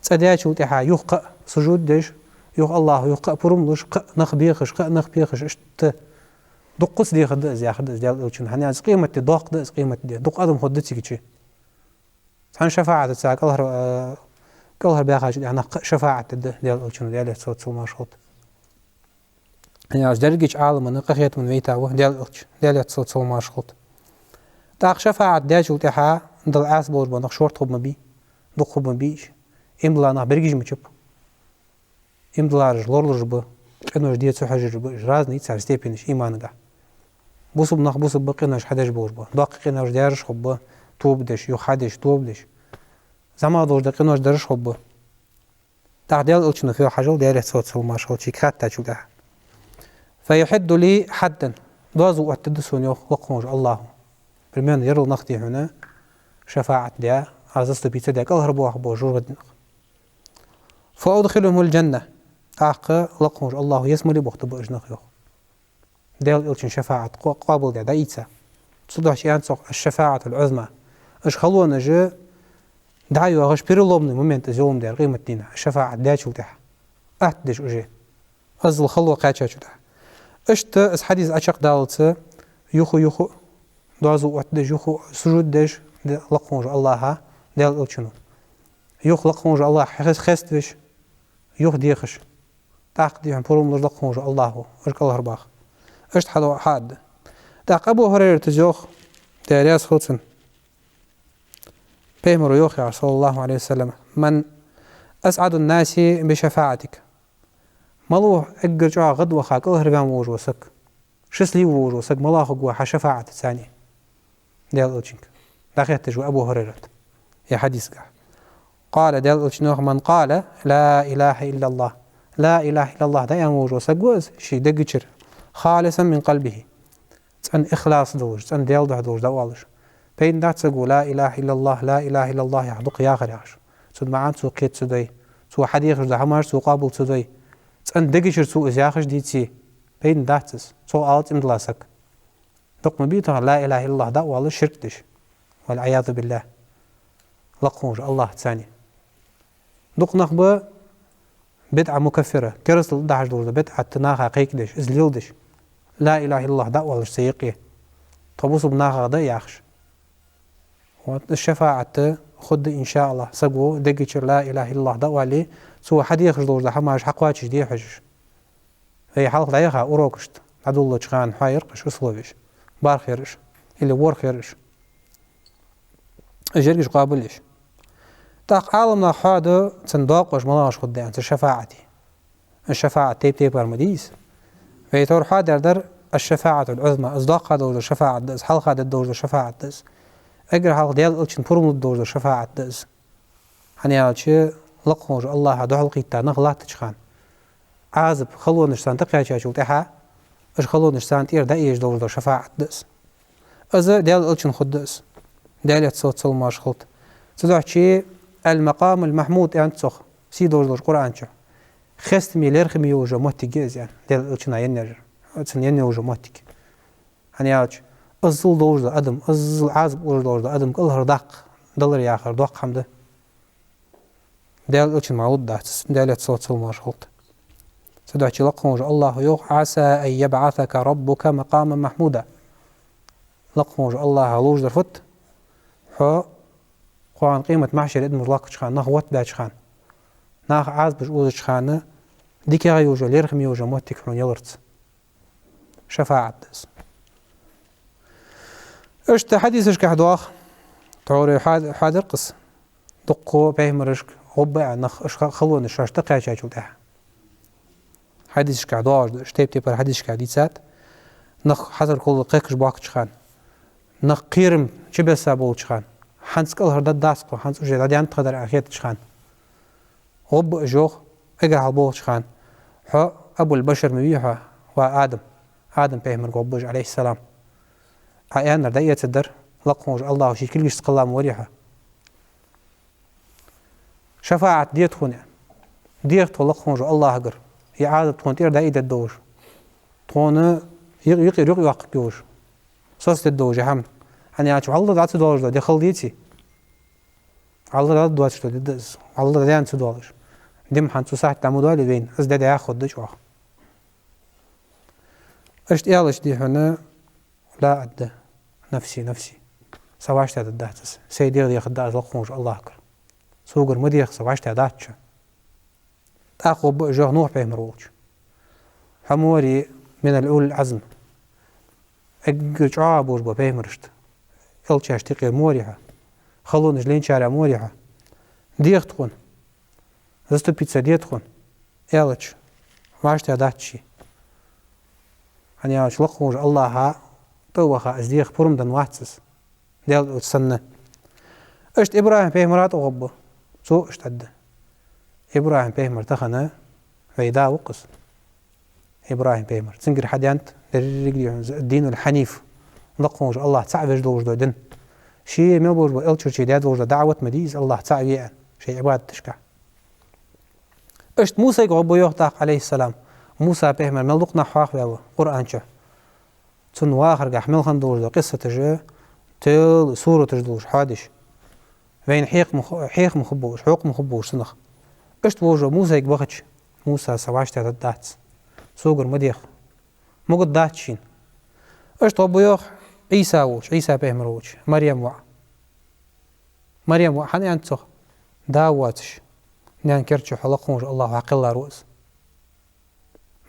ЦӀа даьчул тӀехьагӀа юха кхы а сужуд деш, юха АллахӀа юха кхы а пурам луш, кхы а нах бехаш, кхы а нах бехаш, иштта дуккхаза дехаргда из, яхаргда из Даьла Элчано. ХӀана аьлча къематди доккха да из, къематди. Дукха адам хургда цига чу. Цхьан шафаӀатаца кӀалхара, э, кӀалхара баьхача тӀехьа нах кхы а шафаӀат дергда Даьла Элчано, Даьлера салот-салам хилда цунна. ХӀана аьлча дерригача Ӏаламана къахетамна вайта ва Даьла Элча, Даьлера салот-салам хилда цунна. ТӀаккха шафаӀат даьчул тӀехьагӀа Далла Ӏаьса болаш бола нах шортта хургба ма бий, дукха хургба ма бий уж. Иман дилла нах берригаш ма бий. Иман диллараш лоралураш ба, къинош де ца хьожараш ба, уж разный я цар степенаш иманагахь. Бусалба нах бусалба къинош хьадеш болаш ба. Доккхий къинош даьраш хургба, тоба деш, юха хьадеш, тоба деш. ЗӀамига долаш дола къинош дараш хургба. ТӀаккха Даьла Элчано фу йоах хьажал, Даьлера салот-салам хилда цунна, шийга хаьттачул тӀехьагӀа. «فيحد لي حدا». Доазув оттаргда сона, йоах, лакха волча АллахӀа. Примерно ерал нах дий хьона шафаӀат даь, а, заступиться даь, кӀалхарбоахаргболаш жожагӀатен нах. «فأدخلهم الجنة». ТӀаккха лакха волча АллахӀа ялсмале бохийтаргба уж нах, йоах. Даьла Элчан шафаӀат къо-, къоабалдаь дӀаийца. Цудухьа аьннад цох «الشفاعة العظمى». Уж халонаш дӀайоагӀаш, переломный момент из йолаш ма дий къематдийнахьа, шафаӀат даьчул тӀехьагӀа. Атта деш уже. Иззал хало кхаьчачул тӀехьагӀа. Иштта из хьадис Ӏочакхдаллалца, юха-юха доазув оттадеш, юха сужуд деш, де-, лакха волча АллахӀа, Даьла Элчано. Юха лакха волча АллахӀа хес-, хеставеш, юха дехаш. ТӀаккха дий хьона пурам луш лакха волча АллахӀа, уж кӀалхарбаха. Иштта хьадоагӀа хьаадда. ТӀаккха Абу ХӀурайрата йоах, Даьла раьза хилва цунна. Пайхамара йоах, صلى الله عليه وسلم: «من أسعد الناس بشفاعتك». Малув эггара чӀоагӀа гӀадваха, кӀалхарваьнна волаш вола саг? Счастливый волаш вола саг малув хургва хьа шафаӀатаца, аьнна, Даьла Элчанга дӀахетташ ва Абу ХӀурайрат ер хьадисагахь. قال, Даьла Элчано йоах: «من قال لا إله إلا الله». Ла илахӀа иллаллахӀ дӀааьнна волаш вола саг ва из, ший дега чура, خالصا من قلبه. ЦӀена ихлас долаш, цӀена Даьла духьа долаш дӀаоалаш. Пайда бац саго لا إله إلا الله, لا إله إلا الله яха дукха яхар яхаш. Цун маӀан цо кхета ца дой, цо хьадехаш дола хӀамаш цо къоабал ца дой, цӀена дега чура цо из яхаш деце, пайда бац из, цох алац иман дилла саг. Дукха ма бий тахан لا إله إلا الله дӀаоалаш ширк деш. والعياذ بالله. Лакха волча АллахӀаца, аьнна. Дукха нах ба бидӀа мукаффира, керастал тӀа дахьаш долаш дола бидӀат наха кхайкадеш, из леладеш, لا إله إلا الله дӀаоалаш цу юкъе. Тхо бусалба нахах да яхаш. Вот, из шафаӀат хургда, إن شاء الله, саго дега чура لا إله إلا الله дӀаоале, цо хьадехаш долаш дола хӀамаш хьакхоачашде хьожаш. Вай хьалха дӀаяха урокашта, дӀадоладеча хана хьоаяр-кх уж условеш, бархӀ яр уж, или ворхӀ яр уж. Уж ерригаш къоабал еш. ТӀаккха Ӏаламнаха хьоаду цун доакъош малагӀаш хургда аьнна, цу шафаӀата. Из шафаӀат тайп-тайпара ма дий из. Вай тхьовра хьоадаьр дар الشفاعة العظمى, из доккха долаш дола шафаӀат да из, хьалха дергдолаш дола шафаӀат да из. Эггара хьалха Даьла Элчан пурам лургдолаш дола шафаӀат да из. ХӀана аьлча, лакха волча АллахӀа духьалкхийтта нах латтача хана, Ӏазап, халонаш царна тӀакхаьчачул тӀехьагӀа, Уж халонаш царна тӀера дӀаэца долаш дола шафаӀат да из. Из Даьла Элчанна хургда из. Даьла салот-салам хилда цунна. Цудухьа المقام المحمود аьннад цох, сий долаш долча Къуръан чу. Хестаме, лерхӀаме йолаш йола моттиг я из, аьнна, Даьла Элчано енна яр. Цунна енна йолаш йола моттиг. ХӀана аьлча, иззал долаш дола адам, иззал Ӏазап луш долаш дола адам кӀалхардаккха далар яхар доккха хӀама да. Даьла Элчанна мара лургдац из, Даьла салот-салам хилда цунна. Цудухьа лакха волча Аллахӏо йоах: «عسى أن يبعثك ربك مقاما محمودا». Лакха волча Аллахӏа ловш дар фуд, хьо кхоана къемат махьшаре адамаш лоаккхача хана, нах оттабаьча хана, наха Ӏазапаш озача хана, дикагӀа йолаш йола, лерхӀаме йолаш йола моттиг хьона яларца. ШафаӀат да из. Иштта хьадисашка доагӀа, тхьовра хьа-, хьадар-кх из, дуккха пайхамарашка гӀо ба аьнна нах, уж ха-, халонаш шоашта кхаьчачул тӀехьагӀа. Хьадисашка доагӀаш да, уж тайп-тайпара хьадисашка дийцад, нах хьазар кхолла кхайкаш боахкача хана, нах кхерам чубесса болча хана, хӀанз кӀалхардаргдац-кх, хӀанз уже дӀадаьннад тха дар аьнна хетача хана. ГӀо ба уж, йоах, эггара хьалха болхача хана: «Хьо Абуль-Башар ма вий хьо, ва Адам?» Адам-пайхамарга гӀо ба уж, Ӏалайхиссалам. Ӏа аьннар дӀаэцаргдар, лакха волча Аллахӏо ший кулгашца кхелла ма варий хьо. ШафаӀат де тхона, деха тхо лакха волча Аллахӏагара, из Ӏазап тхона тӀера дӀаайдергдолаш, тхона юкъ-, юкъера юкъ йоаккхаргйолаш, соцадергдолаш из хӀама. ХӀана аьлча, вӀалла дӀа ца доалаш дола ди хала деций? ВӀалла дӀа доацаш дола ди да из, вӀалла дӀадаьнна ца доалаш. Ди-м хӀанз цу сахьте дӀа ма доалий вайна, из ди дӀаяхаргда чӀоагӀа. Иштта аьлча, дий хьона, ла, аргда: «نفسي، نفسي». Са вӀаштӀехьдаргдац из. Сай дегӀ дехаргда аз лакха волча Аллахӏагара. Согара ма деха са, вӀаштӀехьадац шо. ТӀаккха гӀо ба уж, йоах, Нухь-пайхамар волча. Хьо ма варий من أولي العزم, эггара чӀоагӀа болаш бола пайхамарашта, элчашта юкъера ма варий хьо. Халонаш лайначарех ма варий хьо. Деха тхона, заступиться де тхона, аьлча, вӀаштӀехьадац ше. ХӀана аьлча, лакха волча Аллахӏа тӀа а ваха, из деха пурам денна вац из, Даьла Элча санна. Иштта ИбрахӀим-пайхамара тӀа гӀо ба, цо иштта аргда. ИбрахӀим-пайхамар тахан вай да ва-кх из. ИбрахӀим-пайхамар. Цунгара хьадаьннад деррига, дий хьона, الدين الحنيف, лакха волча Аллахӏ цаӀ веш долаш дола ди. Ше мел болаш бола элчарчий даь долаш дола даӀват ма дий из, Аллахӏ цаӀ ве аьнна, шоай Ӏибадаташка. Иштта Мусайга гӀо ба, йоах, тӀаккха, Ӏалайхиссалам. Муса-пайхамар мел дукха нах хьоахаваьв Къуръан чу. Цун вахаргахьа мел хинна долаш дола къиссаташ, тел сураташ долаш хьоадеш. Вайна хьехам ху-, хьехам хургболаш, хьокхам хургболаш цунах. Иштта волаш вола Мусайга бахача, Муса, са вӀаштӀехьдаргдац. Согара ма деха. Могаргдац шийна. Иштта гӀо ба, йоах, Ӏийса волча, Ӏийса-пайхамар волча, Марьям воӀа. Марьям воӀа хӀана аьннад цох? Да воацаш, наьна кер чу хьо лакха волча Аллахӏо хьакхеллар ва из.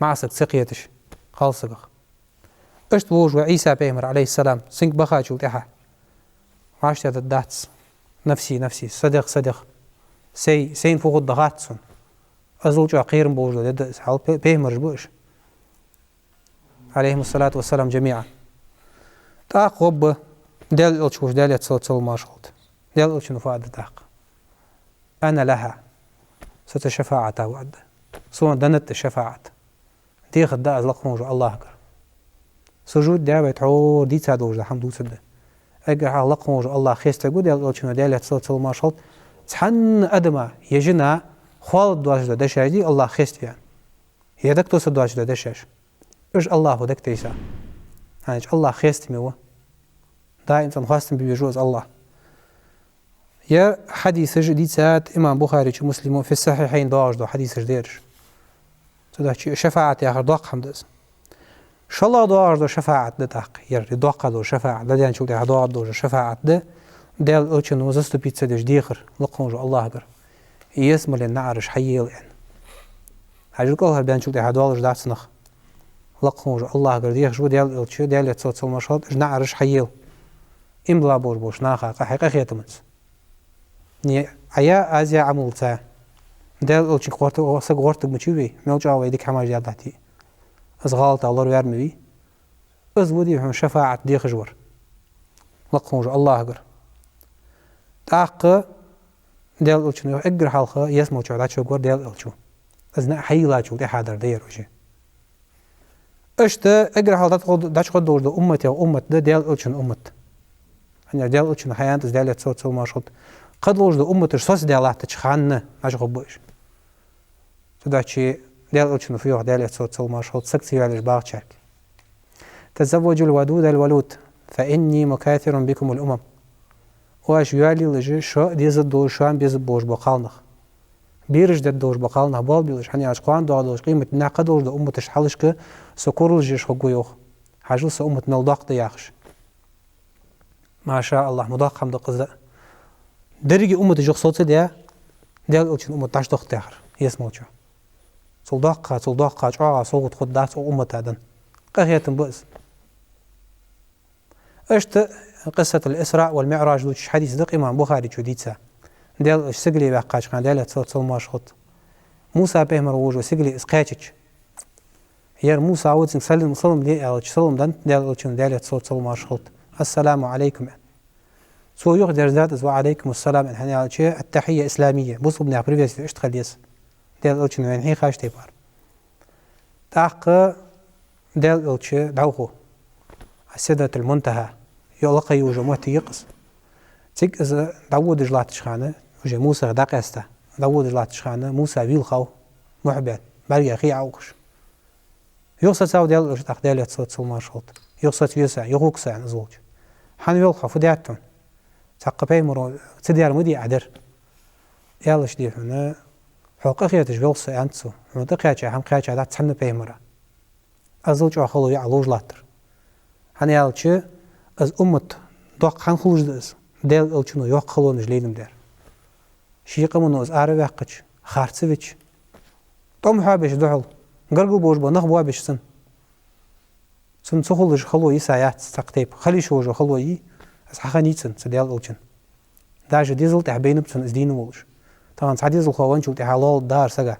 МаӀа саг ца кхеташ, кхалсагах. Иштта волаш вола Ӏийса-пайхамар, Ӏалайхиссалам, цунга бахачул тӀехьагӀа: «ВӀаштӀехьдаргдац, نفسي، نفسي, са деха, са деха. Сай, сайна фу хургда хац сона». Иззал чӀоагӀа кхерам болаш дола ди да из, хьал пе-, пайхамараш ба уж, Ӏалайхимус-салату вас-салам, جميعا. ТӀаккха гӀо ба Даьла Элча волча, Даьлера салот-салам-моаршал хилда цунна. Даьла Элчано фу аргда тӀаккха? «أنا لها». Со цу шафаӀата ва, аргда. Сона деннад из шафаӀат. Дехаргда аз лакха волча Аллахӏагара. Сужуд даь, вай тхьовра дийца долаш дола хӀама дувцаргда. Эггара хьалха лакха волча Аллахӏ хеставергва Даьла Элчано, Даьлера салот-салам-моаршал хилда цунна, цхьанне адама е жина хоалургдоацаш дола дешаш, дий, Аллахӏ хеставе аьнна, е дагатоссаргдоацаш дола дешаш. Уж Аллахӏо дагатайса. ХӀана аьлча, Аллахӏ хестаме ва. Даим цунна хоастам бе везаш ва из Аллахӏ. Ер хьадисаш дийцад имам Бухаречо, Муслимо, في الصحيحين доагӀаш дола хьадисаш да ераш. Цудухьа шафаӀат яхар доккха хӀама да из. ШоллагӀа доагӀаш дола шафаӀат да тӀаккха ер, доккха дола шафаӀат, ладаьнначул тӀехьагӀа доагӀаш дола шафаӀат да, Даьла Элчано заступиться деш дехар лакха волча Аллахӏагара: «Ялсмален наӀараш хьаела», аьнна. Хьажал, кӀалхарбаьнначул тӀехьагӀа доалаш дац нах. Лакха волча Аллахӏагара дехаш ва Даьла Элча, Даьлера салот-салам-моаршал хилда цунна, уж наӀараш хьаела. Иман диллача болаш бола нах, къахьега, къахетамца. Не Ӏа яь, аз яь Ӏамалца. Даьла Элчанга гӀерта-, саг гӀертарг ма вий вай, мел чӀоагӀа вай дика хӀамаш даьлча а. Из гӀалатах лораваьр ма вий. Из ва, дий хьона, шафаӀат дехаш вар лакха волча Аллахӏагара. ТӀаккха Даьла Элчано йоах, эггара хьалха ялсмала чу дӀачуваргвар Даьла Элча. Из наӀар хьаелачул тӀехьагӀа дар да ер уже. Иштта эггара хьалха дӀачугӀоргдолаш дола уммат, е уммат да Даьла Элчан уммат. ХӀана аьлча Даьла Элчано хьааьннад из, Даьлера салот-салам-моаршал хилда, кхыдолаш дола умматаш соцадаь латтача хана, дӀачугӀоргба уж. Цудухьа Даьла Элчано фу йоах, Даьлера салот-салам-моаршал хилда, саг ца йоалаеш багӀачарга: «تزوجوا الودود الولود، فإني مكاثر بكم الأمم». Оаш йоалаелаш шо дезаш долаш, шоана безаш болаш бола кхалнах, бераш деш долаш бола кхалнах болабелаш, хӀана аьлча кхоана доагӀаш долча къематдийнахьа кхыдолаш дола умматашта хьалхашка со куралаш еш хургва, йоах. Хьажал, са уммат мел доккха да яхаш. Ма ша АллахӀ, ма доккха хӀама да-кх из. Деррига умматаш юха соцадаь, Даьла Элчан уммат дӀачудахийта яхар ялсмале чу. Цул доккха, цул доккха, чӀоагӀа совгӀат хургдац укх уммата ден. Къахетам ба из. Иштта къиссатуль-Исраъ валь-МиӀраж лувчаш хьадис да-кх имам Бухаре чу дийца. Даьла Элча сигале ваьккхача хана, Даьлера салот-салам-моаршал хилда, Муса пайхамар волаш ва сигале из кхаьчача, ер Муса ва, цунга салам, салам де аьлча, салам деннад Даьла Элчано, Даьлера салот-салам-моаршал хилда: «السلام عليكم», аьнна. Цо юхадерзадаьд из: «وعليكم السلام», аьнна. ХӀана аьлча ат-тахьийя исламийя, бусалба наьха приветствие иштта хила еза, Даьла Элчано вайна хьийхача тайпара. ТӀаккха Даьла Элча дӀавахав Сидратуль-Мунтахьа, йоӀ лакхе йолаш йола моттиг я-кх из. Цига из дӀаводаш латтача хана, уже Мусах дӀакъаьста дӀаводаш латтача хана, Муса вийлхав мухь баьнна, бӀаргех хий Ӏоухаш. Юха сецав Даьла Элча тӀаккха, Даьлера салот-салам-моаршал хилда. Юха сецаве са, юха вуг са, аьнна, из волча. «ХӀана воьлх хьо, фу даьд хьона? Цхьаккха пайхамаро ца даьр ма дий Ӏа дар». Аьлча, дий хьона, хьох къахеташ воьлх со, аьннад цо. Хьона тӀакхаьча хӀама кхаьчадац цхьанне пайхамара. Азал чӀоагӀа хало я Ӏа ловш латтар. ХӀана аьлча, из уммат доккха хӀана хулаш да из? Даьла Элчано йоккха халонаш лелабаьр. Ший къамо из араваьккхача, харцвича, тӀом хьоабеш духьал, гаргара болаш бола нах боабеш санна. Цунна ца хулаш хало йиса яц цхьаккха тайпа. Хила йиш йолаш йола хало йий, из хьахиннай цунна, цу Даьла Элчанна. Даже дезала тӀехьа байнаб цунна из дийна волаш. Тахан цхьа дезалхо венначул тӀехьа лоаллаш дар сага.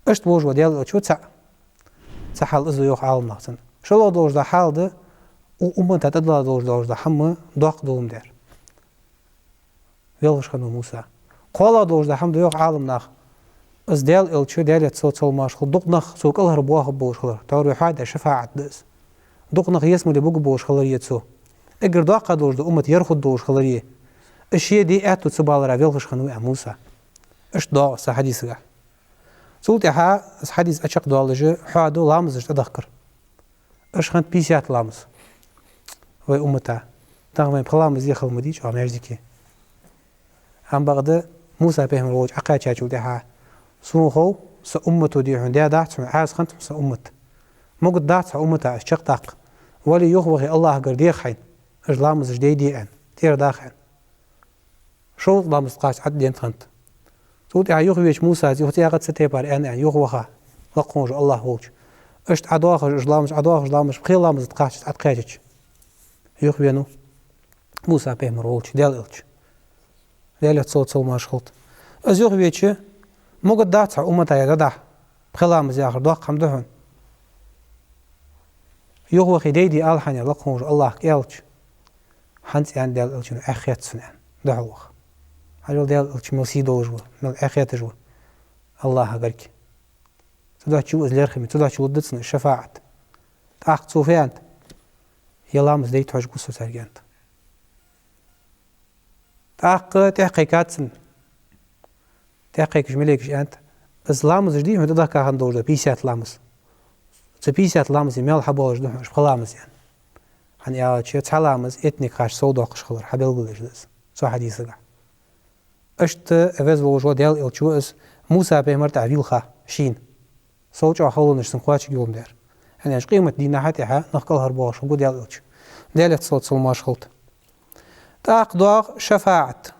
Иштта волаш вола Даьла Элча ва цаӀ. Цу хьал из да йоах Ӏаламнаха цунна. ШоллагӀа долаш дола хьал да, у-, уммата тӀадилла долаш дола хӀама доккха долаш дар. Велхаш хиннав Муса. КхоалагӀа долаш дола хӀама да йоах Ӏаламнаха. Из Даьла Элча, Даьлера салот-салам-моаршал хилда, дукха нах цо кӀалхарбоахаргболаш хилар. Тхьовра вай хьоадаь шафаӀат да из. Дукха нах ялсмале бугаргболаш хиларе цо. Эггара доккха долаш дола уммат ер хургдолаш хиларе. Из ше де аьттув ца балара велхаш хиннав, аьннад Муса. Иштта доагӀа цу хьадисагахь. Цул тӀехьа из хьадис чакхдоаллаш хьоаду ламазаш тӀадахкар. Уж хиннад пятьдесят ламаз вай уммата. Тахан вайна пхи ламаз е хила ма дий чӀоагӀа маьждиге. Амма бакъда Муса пайхамар волча Ӏокхаьчачул тӀехьа: «Сона хов, са уммато, дий хьона, даь дац хьона, Ӏаьса хиннад хьона са уммат. Могаргдац хьа уммата из чакхдаккха. Вале, юхавахе, АллахӀагара деха хьайна, уж ламазаш дайде аьнна, тӀера даха аьнна». ШовзткъаӀ ламаз кхаччалца Ӏадденна хиннад. Цул тӀехьа юхавеча Мусас юха цӀаькха а цу тайпара аьнна, аьнна, юхаваха, лакха хинна волаш вола АллахӀ волча. Иштта Ӏодоахаш уж ламазаш, Ӏодоахаш ламазаш, пхи ламаз кхаччалца Ӏокхаьчача, юхавенав Муса пайхамар волча Даьла Элча, Даьлера салот-салам-моаршал хилда. Из юхавеча: «Могаргдац хьа уммата ер дӀадахьа, пхи ламаз яхар доккха хӀама да хьона. Юхавахе, дайде ала хьайна ер, лакха хинна волча АллахӀага», аьлча, хӀанз аьннад Даьла Элчано: «Ӏеххет цунна», аьнна, духьал ваха. Хьажал, Даьла Элча мел сий долаш ва, мел Ӏехеташ ва АллахӀагарга. Цудухьа чу из лерхӀаме, цудухьа чу лургда цунна шафаӀат. ТӀаккха цо фу аьннад? «Ер ламаз дайта хьожаргва со царга», аьннад. ТӀаккха тӀехьакхайкад цунна. ТӀехьакхайкача малейкаша аьннад: «Из ламазаш, дий хьона, тӀадахка хинна долаш да пятьдесят ламаз. Цу пятьдесят ламаза маьл хьабоалаш да хьона уж пхи ламаз», аьнна. ХӀана аьлча, цхьа ламаз эттанга кхаччалца сов доаккхаш хилар хьабелгалдеш да из цу хьадисагахь. Иштта веза волаш вола Даьла Элча ва из, Муса пайхамар тӀехьа вийлха шийна. Сов чӀоагӀа халонаш цунга кхоачаргйолаш дар. ХӀана аьлча къематдийнахьа тӀехьа нах кӀалхарбоахаш хургба Даьла Элча, Даьлера салот-салам-моаршал хилда. ТӀаккха доагӀа шафаӀат.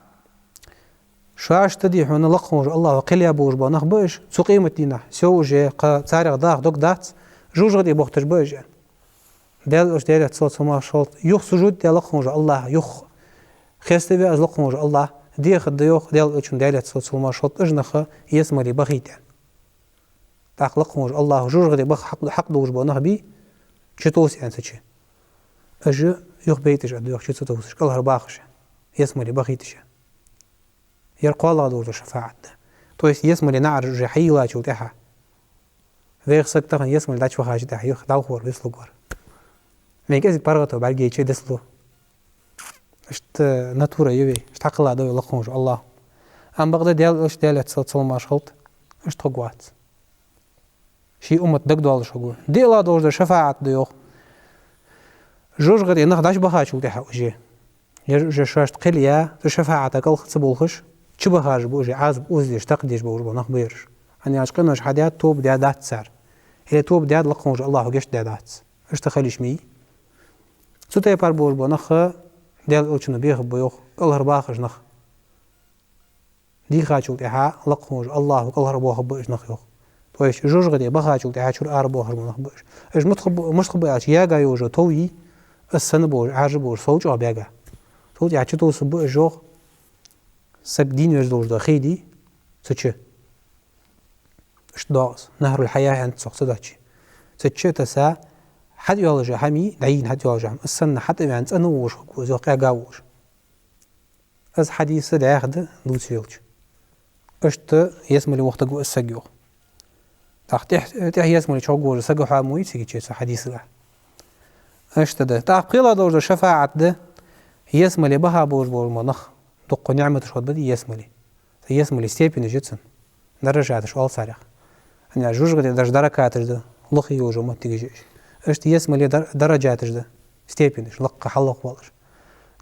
Шоашта, дий хьона, лакха хинна волча АллахӀо кхел яь болаш бола нах ба уж, цу къематдийнахьа, сов уже кхы царех даха дог дац, жожагӀате бохийташ ба уж, аьнна. Даьла Элча, Даьлера салот-салам-моаршал хилда, юха сужуд даь лакха хинна волаш вола АллахӀ, юха хеставаь из лакха хинна волаш вола АллахӀ, дехаргда, йоах Даьла Элчано, Даьлера салот-салам-моаршал хилда, уж нах ялсмале бахийта, аьнна. ТӀаккха лакха хинна волаш вола АллахӀо жожагӀате баха хьакъ, хьакъ долаш бола нах бий, чутовса, аьнна, цу чу. Уж юхабайташ, аьннад, йоах, чу ца товсаш, кӀалхарбахаш, ялсмале бахийташ. Ер кхоалагӀа долаш дола шафаӀат да. То есть ялсмален наӀараш уже хьайийллачул тӀехьа, Вайх саг тахан ялсмале дӀачувахача тӀехьа юха дӀахо вислуш вар. Вайна кӀезига паргӀато бӀаргайча дислу. Иштта натура я вай, иштта хьакхелла да вай лакха волча АллахӀа. Амма бакъда Даьла Элча, Даьлера салам-моаршал хилда, иштта хургвац. Ший уммат дагадоалаш хургва. Даьла долаш да шафаӀат да йоах. ЖожагӀате нах дӀачубахачул тӀехьа уже. Ераш уже шоашта кхел яь, цу шафаӀата кӀалха ца болхаш, чубахаш ба уже, Ӏазап озадеш, такхадеш болаш бола нах ба ераш. ХӀана аьлча къинош хьадаьд, тоба даьдац цар. Или тоба даьд, лакха волча АллахӀа гешт даьдац. Иштта хила йиш ма йий. Цу тайпара болаш бола нах Даьла Элчано бехаб йоах, кӀалхарбахаш нах. Дийхачул тӀехьа лакха волча АллахӀа кӀалхарбоахаргба уж нах йоах. То есть жожагӀате бахачул тӀехьа чура арабоахаргба нах ба уж. Уж мишта хургба, мишта хургба аьлча, яьгӀа йола тов йий, из санна болаш, Ӏаьржа болаш, сов чӀоагӀа баьгӀа. Цул тӀехьа чутувсаргба уж йоах, саг дийна веш долаш да хий дий, цу чу. Иштта доагӀа из. Нахьрул-хьаят аьннад цох, цу дачи. Цу чу тесса, хьатӀайоалаш хӀама йий, дӀайийна хьатӀайоалаш хӀама, из санна хьатӀаваьнна цӀена волаш хургва из йоах, кӀаьгӀа волаш. Из хьадис дӀаьха да дувцавелча. Иштта ялсмале вахийтаргва из саг йоах. ТӀаккха тӀехьа, тӀехьа ялсмале чу хургволаш саг хьо мо йий цига чу цу хьадисагахьа. Иштта да. ТӀаккха кхелла долаш да шафаӀат да, ялсмале баха болаш бола нах, дукха ниӀматаш хургба ялсмале. Цу ялсмале степенаш я цун. Даражаташ оал царех. ХӀана аьлча жожагӀате дарж даракаташ да, лакхе йолаш йола моттигаш я уж. Иштта ялсмале дар-, даражаташ да, степенаш, лакха хьалха волаш.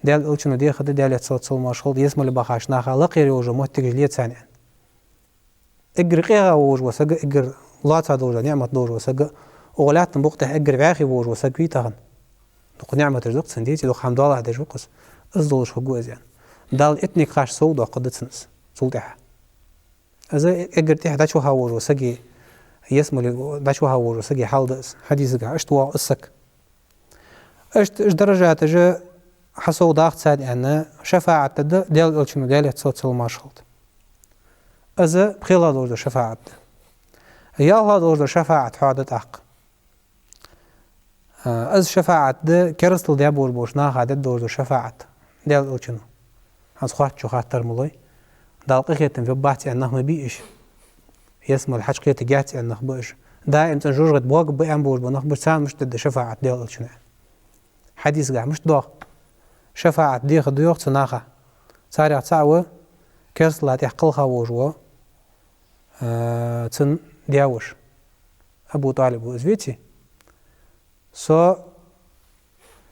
Даьла Элчано дехар да, Даьлера салам-моаршал хилда, ялсмале бахача наха лакхера йолаш йола моттигаш ле царна аьнна. Эггара къегӀа волаш вола саг, эггара лоаца долаш, ниӀмат долаш вола саг, укх лаьттан букъа тӀа эггара вӀаьхий волаш вола саг вий тахан. Дукха ниӀматаш да-кх цун, деций, дукха хӀама доалахьа деш ва-кх из. Из долаш хургва из аьнна. Далла иттанга кхача сов доаккхаргда цунна из, цул тӀехьа. Из эггара тӀехьа дӀачуваха волаш вола сага, ялсмале дӀачуваха волаш вола сага хьал да из. Хьадисагахьа иштта воагӀа из саг. Иштта уж даражаташ хьасовдоаккх царна аьнна, шафаӀат да Даьла Элчано, Даьлера салам-моаршал хилда. Из пхелагӀа долаш да шафаӀат да. ЯлхлагӀа долаш да шафаӀат хьа да тӀаккха. А, из шафаӀат да керастал даь болаш болча наха дергдолаш да шафаӀат Даьла Элчано. ХӀанз хоаттачо хаттар ма лой. Дала къахетам бергбац аьнна нах ма бий уж. Ялсмале хьачукхетаргьяц аьнна нах ба уж. Даим цӀена жожагӀате боагӀаргба аьнна болаш бола нах ба уж, царна мишта дергда шафаӀат Даьла Элчано. Хьадисагахьа мишта доагӀа? ШафаӀат дехаргда йоах цу наха. Царех цаӀ ва керастала тӀехьа кхелха волаш вола, а, цун даь-воша. Абу ТӀалиб ва из, веций? Со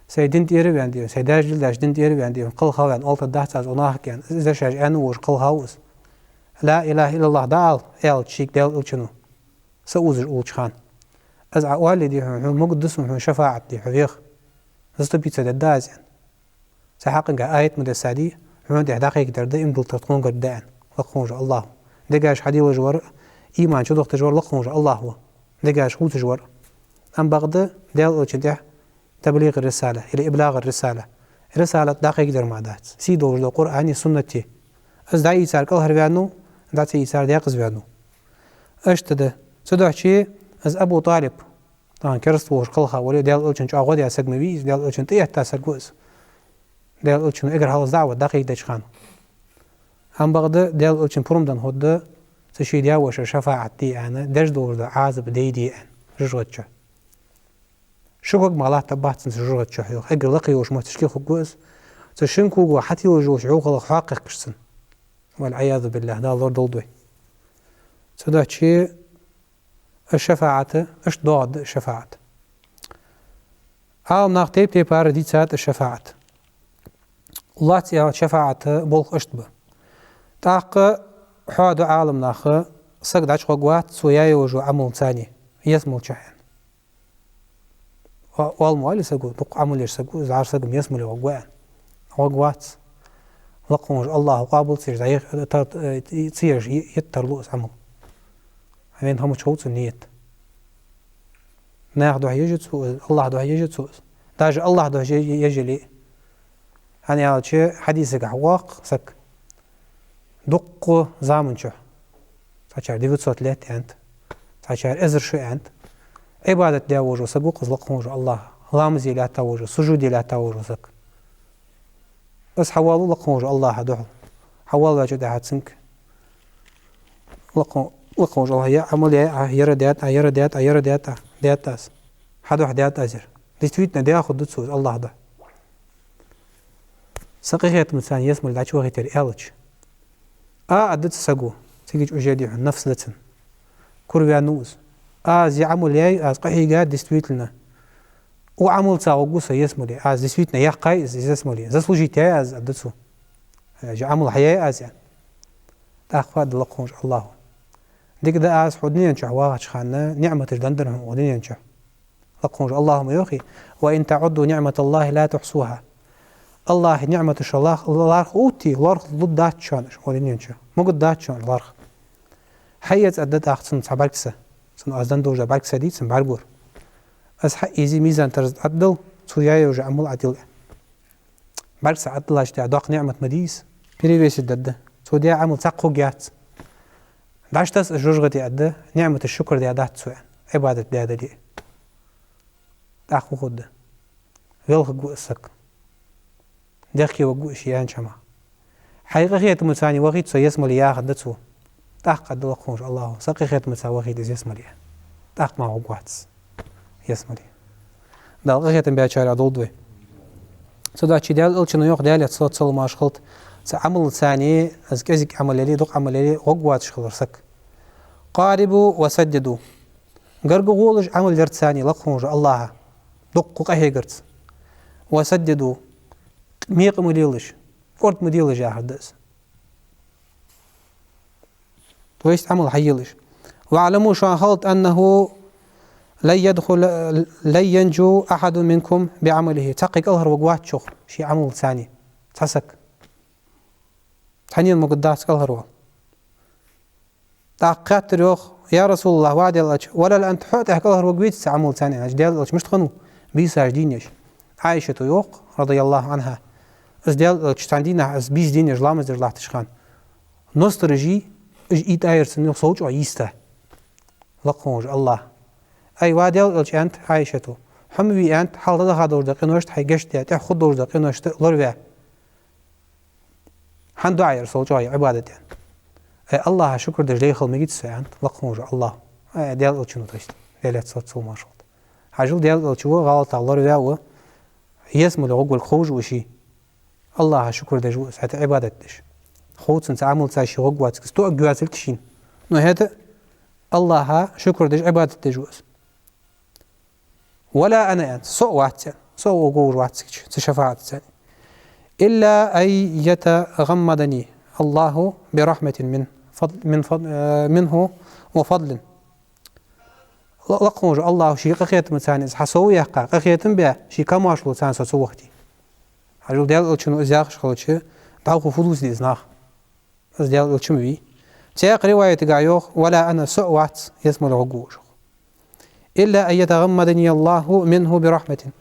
сай дина тӀера а ваьнна, дий хьона, сай даьша леладаьча дина тӀера а ваьнна, дий хьона, кхелха ваьнна оалийтаргдац аз укх нахага аьнна. Из дешаш аьнна волаш кхелха ва из. Ла илахӀа иллаллахӀ дӀаала, аьлча шийга Даьла Элчано, са узаш уллача хана. Из Ӏа оале, дий хьона, хьона могадда сона хьона шафаӀат де, хьо веха. Заступиться дергда аз аьнна. Цу хьакъехьа аят ма дессадий, хьона тӀехьа дӀакхайкадар да, иман диллар тхогара да аьнна, лакха волча АллахӀа. Дегаш хьадийлаш вар, иман чудохийташ вар лакха волча АллахӀ ва. Дегаш хувцаш вар. Амма бакъда Даьла Элчана тӀехьа таблигӀ ар-рисала или иблагӀ ар-рисала. Рисалат дӀакхайкадар мара дац. Сий долаш да Къуръани суннати. Из дӀаийцар кӀалхарваьннав, дӀа ца ийцар даькъазваьннав. Иштта да. Цудухьа из Абу ТӀалиб, тахан кераста волаш кхелха вале, Даьла Элчана чӀоагӀа гӀо даь саг ма вий из, Даьла Элчана тӀаэтта саг ва из. Даьла Элчано эггара хьалха из даӀват дӀакхайкадеча хана. Амма бакъда Даьла Элчано пурам денна хургда, цу ший даь-вошас шафаӀат де аьнна, деш долаш дола Ӏазап дайде аьнна, жожагӀате чу. Ши ког мара латтаргбац цунца жожагӀате чу йоах, эггара лакхе йолча моттигашка хургва из. Цу шин кого хьатӀайоалаш йолча йӀовхалах хьакхехкаш цунна. Валь-Ӏиязу биллахӀ, Дала лорадолда вай. Цудухьа из шафаӀат, иштта доагӀаргда из шафаӀат. Ӏаламнаха тайп-тайпара дийцад из шафаӀат. Лоацца аьлча шафаӀата болх иштта ба. ТӀаккха хьоаду Ӏаламнаха, саг дӀачухургвац цо яь йолаш йола Ӏамал царна ялсмале чу аьнна. Ва-, валла ма валий саго, дукха Ӏамал еш саг ва, из зӀамига саг-м ялсмале гӀоргва аьнна. ГӀоргвац. Лакха волча АллахӀа къоабал ца еш, дӀа-, тар-, э, ца еш, е-, еттарлу из Ӏамал. Вайна хӀама чу хов цун нийят. Наьха духьа еш я цо из, АллахӀа духьа еш я цо из. Даже АллахӀа духьа е-, еш яле а. ХӀана аьлча хьадисагахьа воагӀа-кх саг. Дукха заман чухь. Цхьачар девятьсот лет аьннад, цхьачар эзар шу аьннад. Ӏибадат даь волаш вола саг ва-кх из лакха волча АллахӀа. Ламазе лаьтта волаш ва, сужуде лаьтта волаш ва саг. Из хьавоалаву лакха волча АллахӀа духьал. Хьавоалаваьчул тӀехьагӀа цунга лакха Лакха волча АллахӀа, ер Ӏамал яьй Ӏа, ер даьд Ӏа, ер даьд Ӏа, ер даьд Ӏа, даьд Ӏа аз. Хьа духьа даьд аз ер. Действительно, даь хургда цо из АллахӀа духьа. Са къахетамца цунна ялсмале дӀачувахийтар аьлча, а, аргда цу саго, цига чӀужа дихьун нафс да цун. Кура ваьннав из. Аз ер Ӏамал яьй, аз къахьийгад действительно. Укх Ӏамалца гӀоргва со ялсмале. Аз действительно яьккхай из ялсмале. Заслужить яьй аз, аргда цо. Ер Ӏамал хьаяьй аз, аьнна. ТӀаккха аргда Лакха волча АллахӀа: дика да, аз хьо дунен чу вахача хана ниӀматаш деннадар хьона укх дунен чу. Лакха волча АллахӀа ма йоахий: «وإن تعدوا نعمة الله لا تحصوها». АллахӀа ниӀматаш ларх-, лархӀа оттий, лархӀа лургдац шоана уж укх дунен чу. Могаргдац шоана лархӀа. Хьаэца, аргда тӀаккха цунна, цхьа бӀаргса. Цунна аз денна долаш дола бӀаргса дий, цун бӀаргагур. Аз хьаэций мизан-тараза тӀа Ӏодилла, цо яь йола Ӏамал Ӏодилла. БӀаргса Ӏодиллача доккха ниӀмат ма дий из, перевесить дергда. Цо даь Ӏамал цхьаккха хургьяц. ДӀатасс жожагӀате, аргда, ниӀмата шукр даь дац цо, аьнна, Ӏибадат даь дале а. ТӀаккха фу хургда? Велхаргва из саг. Дехке варгва из ше яьннача хӀамах. Хьай къахетамца цунна вахийта со ялсмале, яхаргда цо. ТӀаккха аргда Лакха волча АллахӀа: са къахетамца вахийта из ялсмале. ТӀаккха мара гӀоргвац из ялсмале. Дала къахетам баьчарех долда вай. Цудухьа Даьла Элчано йоах, Даьлера салот-салам хилда, цу Ӏамалца цунна, из кӀезига Ӏамал яле, дукха Ӏамал яле, гӀоргвоацаш хилар саг. «قاربوا وسددوا». Гарга гӀолаш Ӏамал ярца цунна, Лакха волча АллахӀа, дукха къахьегарца. «وسددوا». Мекъа ма лелаш, кӀорда ма делаш, яхар да из. То есть Ӏамал хьаелаш. «واعلموا», шоана хилда, «أنه لن يدخل، لن ينجو أحد منكم بعمله». Цхьаккха кӀалхарваргвац шух ший Ӏамалца цунна цхьа саг. Цхьаннена могаргдац кӀалхарвала. ТӀаккха хаьттар йоах: «يا رسول الله, ва Даьла Элча, ولو أنت, хьо а тӀехьа кӀалхарваргвеций цу Ӏамалца цунна?» Аьнна, Даьла Элча мишта хиннав бийсаш дийнъеш. Ӏайшата йоах, رضي الله عنها: из Даьла Элча цхьан дийнахьа, из бийса дийнъеш ламаз деш латтача хана, нострожи, уж уйла а яьр цунна, йоах, сов чӀоагӀа йиста. Лакха волча АллахӀа: «Ай, ва Даьла Элча, — аьннад Ӏайшата, — хьо ма вий, — аьннад, — хьалха дӀадаха долаш дола къиношта хьай гешт даь, тӀехьа хургдолаш дола къиношта лораваь. Хьа дуӀа яр сов чӀоагӀа Ӏибадат, — аьннад. — Ай, АллахӀа шукр деш лай хила мегаций со», — аьннад Лакха волча АллахӀа. Ай, Даьла Элчано, то есть, Даьлера салот-салам хилда. Хьажал, Даьла Элча ва гӀалатах лораваь ва, ялсмале гӀоргволга ховш ва из. АллахӀа шукр деш ва из, хӀаьта Ӏибадат деш. Ховш цунна цу Ӏамалца ше гӀоргвоацилга, из тоъаргвоацилга шийна. Но хӀаьта АллахӀа шукр деш, Ӏибадат деш ва из. «ولا أنا», — аьннад, — «со а вац», — аьннад, — «со а гӀоргволаш вац цига, цу шафаӀатаца цунна. إلا أن يتغمدني الله برحمة من فضل، من فضل، э, منه وفضل». Ла-, Лакха волча АллахӀа ший къахетамца цунна из хьасовъяккха, къахетам баь, ший камаьршалца цунна со ца вахийте. Хьажал, Даьла Элчано из яхаш хилча, дӀахо фу дувцаргда из нах? Из Даьла Элча ма вий. Цхьаькха риваятагахь йоах: «ولا أنا», со а вац ялсмале гӀоргволаш, йоах. «إلا أن يتغمدني الله منه برحمة».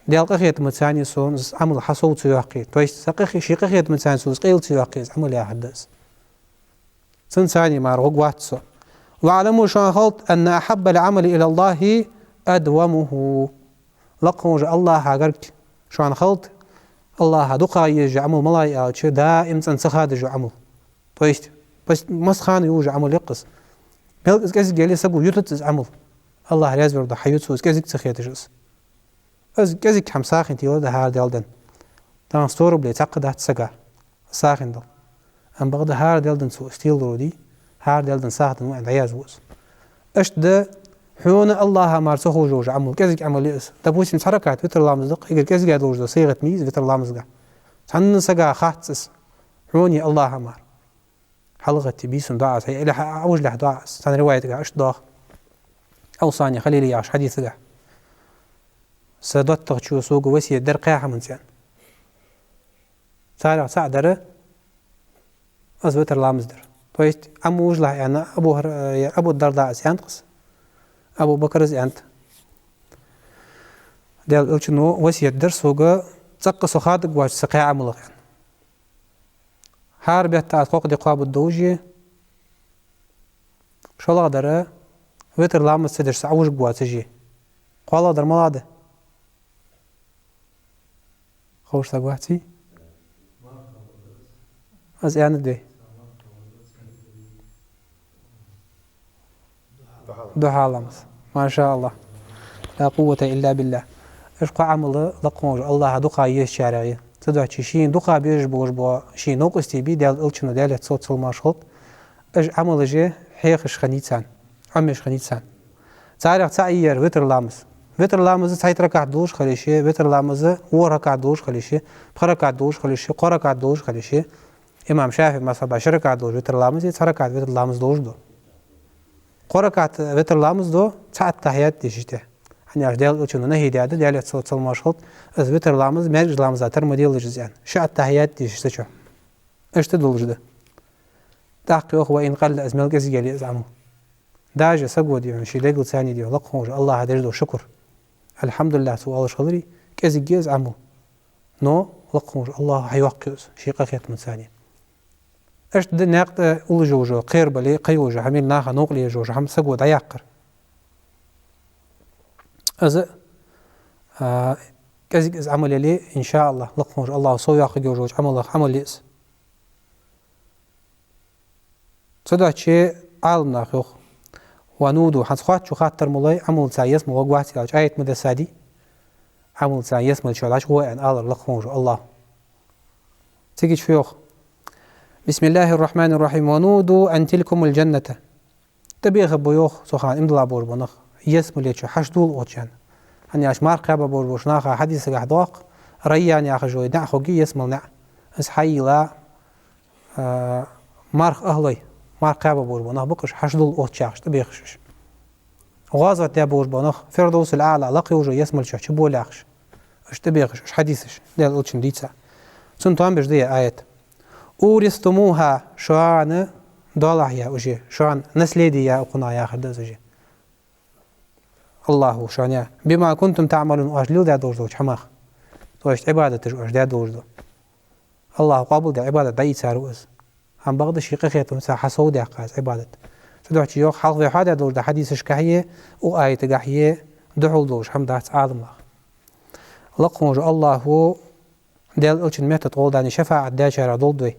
Даьла къахетамца цунна сона из Ӏамал хьасов ца йоаккхе. То есть са къахе-, ший къахетамца цунна сона из къайла ца йоаккхе, из Ӏамал, яхар да из. Цунца цунна мара гӀоргвац со. «واعلموا», шоана хилда, «أن أحب العمل إلى الله أدومه». Лакха волча АллахӀа гарга шоана хилда, АллахӀа дукха езаш йола Ӏамал малагӀа я аьлча, даим цӀена ца хадаш йола Ӏамал. То есть, пос-, массахана йолаш йола Ӏамал я-кх из. Мел из кӀезига яле а, саго ютац из Ӏамал. АллахӀ раьза вер дола хьаю цо из кӀезига ца хеташ из. Из кӀезига хӀама сагӀийна телар да хӀара Даьла денна. Тахан сто рублей цхьаккха дац сага сагӀийна дала. Амма бакъда хӀара Даьла денна цо из теларо дий, хӀара Даьла денна сагӀа денна ва аьнна дӀаязду из. Иштта да хьона АллахӀа мара ца ховш йола Ӏамал, кӀезига Ӏамал я из. Допустим, цхьа ракаӀат витр ламаз да-кх, эггара кӀезига долаш дола сигӀат ма йий из витр ламазгахь. Цхьанне сага хац из хьонеи АллахӀа мара. ХьалгӀатте бийсан доӀа из, хьай, или хьа-, Ӏовижалехь доӀа из. Цхьан риваятагахь иштта доагӀа. Аусани халили яхача хьадисагахь: «Са доттагӀчо сога васкет даьр кхаь хӀаманца», — аьнна. Царех цаӀ дар из витр ламаз дар. То есть, Ӏа ма вижалахь, аьнна, Абу Хьур-, э, Абу Дардаъас аьннад-кх из. Абу Бакра аьннад: Даьла Элчано васкет даьр сога, цӀаккха со хаддаш воацаш, цу кхаь Ӏамалах, аьнна. ХӀара бетта аз кхоккха ди кхоабаргдолаш я. ШоллагӀдар витр ламаз ца деш со Ӏовижаргвоацаш я. КхоалагӀдар малагӀа да? Ховш саг ваций? Аз аьннад вай. Духьа ламаз. Ма ша Аллахь. Ла къуввата илла биллахь. Уж кхо Ӏамал лакха волча Аллахьа дукха езачарех я. Цудухьа шийна дукха безаш болаш бола ший новкъостий бий, Даьла Элчано, Даьлера салот-салам хилда цунна, уж Ӏамалаш хьехаш хиннай царна, Ӏомаеш хиннай царна. Царех цаӀ я ер витр ламаз. Витр ламаз цхьайтта ракаӀат долаш хила йиш я, витр ламаз ворхӀ ракаӀат долаш хила йиш я, пхи ракаӀат долаш хила йиш я, кхо ракаӀат долаш хила йиш я. Имам ШафиӀий мазхӀаба ши ракаӀат долаш витр ламаз я, цхьа ракаӀат витр ламаз долаш да. Кхо ракаӀат витр ламаз да цхьа аттахьият дешача тӀехьа. ХӀана аьлча Даьла Элчано нахьи даьд, Даьлера салот-салам хилда цунна, из витр ламаз маьркӀажа ламаза тара ма делаш из аьнна. Ши аттахьият дешаш цу чу. Иштта долаш да. ТӀаккха йоах: «وإن قل», из мел кӀезига яле а из Ӏамал. Даже саго, дий хьона, ший дегалца, дий хьона, лакха волча Аллахьа деш дола шукр, «Альхьамдулиллахь» цо оалаш хилари, кӀезига я из Ӏамал. Но лакха волча Аллахьа хьайоаккх из ший къахетамца. Иштта да наькъа тӀа уллаш йола кхерабале, кхы йола хӀама, наха новкъарле езаш йола хӀама саго дӀаяккхар. Из, а, кӀезига из Ӏамал яле, иншааллахь, лакха волча Аллахьа совъяккхаргйолча Ӏамалех Ӏамал я из. Цудухьа Ӏаламнаха йоах: «ونودوا», хӀанз хоаттачо хаттар ма лой, Ӏамалца ялсмала варгвац аьлча, аят ма дессадий, Ӏамалца ялсмала чу дӀачугӀо аьнна алар лакха волча Аллахьа. Цига чу йоах: «بسم الله الرحمن الرحيم. ونودوا أن تلكم الجنة». ТӀабехаргба, йоах, цу хана иман дилла болаш бола нах, ялсмала чу хьашт дола оцу чу аьнна. ХӀана аьлча марха кхаьба болаш болча наха хьадисагахь доагӀа, Райян яхаш йола наӀар хургья ялсмала наӀар. Из хьайийлла, а, марха ахӀлой, марха кхаьба болаш бола нах ба-кх уж, хьашт дола оцу чу яхаш, тӀабехаш уж. ГӀазот даь болаш бола нах, Фирдовсуль-АӀла, лакха йолча ялсмала чу чубола яхаш, уж тӀабехаш, уж хьадисаш, Даьла Элчано дийца. Цунна товш да ер аят. «أورثتموها», шоана доалахьа я уж, шоана наследие я укхунах яхар да из уж. Аллахьа шоана я. «بما كنتم تعملون», оаш леладаь долаш долча хӀамах. То есть Ӏибадаташ оаш даь долаш дола. Аллахьа къоабалдаь Ӏибадат дӀаийцар ва из. ХӀана бакъда ший къахетамца хьасовдаьккха из Ӏибадат. Цудухьа йоах, хьалха вай хьоадаь долаш дола хьадисашкахьеи, укх аятагахьеи духьал долаш хӀама дац Ӏаламнаха. Лакха волча Аллахьа Даьла Элчан метта тӀа гӀолла шафаӀат даьчарех долда вай.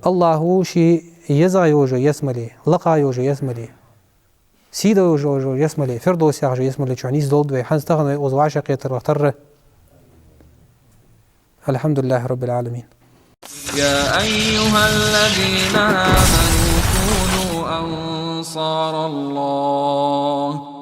Аллахьа ший езагӀа йолча ялсмале, лакха йолча ялсмале, сийдола йолча ялсмале, Фирдовс яхача ялсмала чу нийсдолда вай, хӀанз тахан вай укхаза вӀашагӀкхетарах тара. الحمد لله رب العالمين. يا أيها الذين آمنوا كونوا أنصار الله.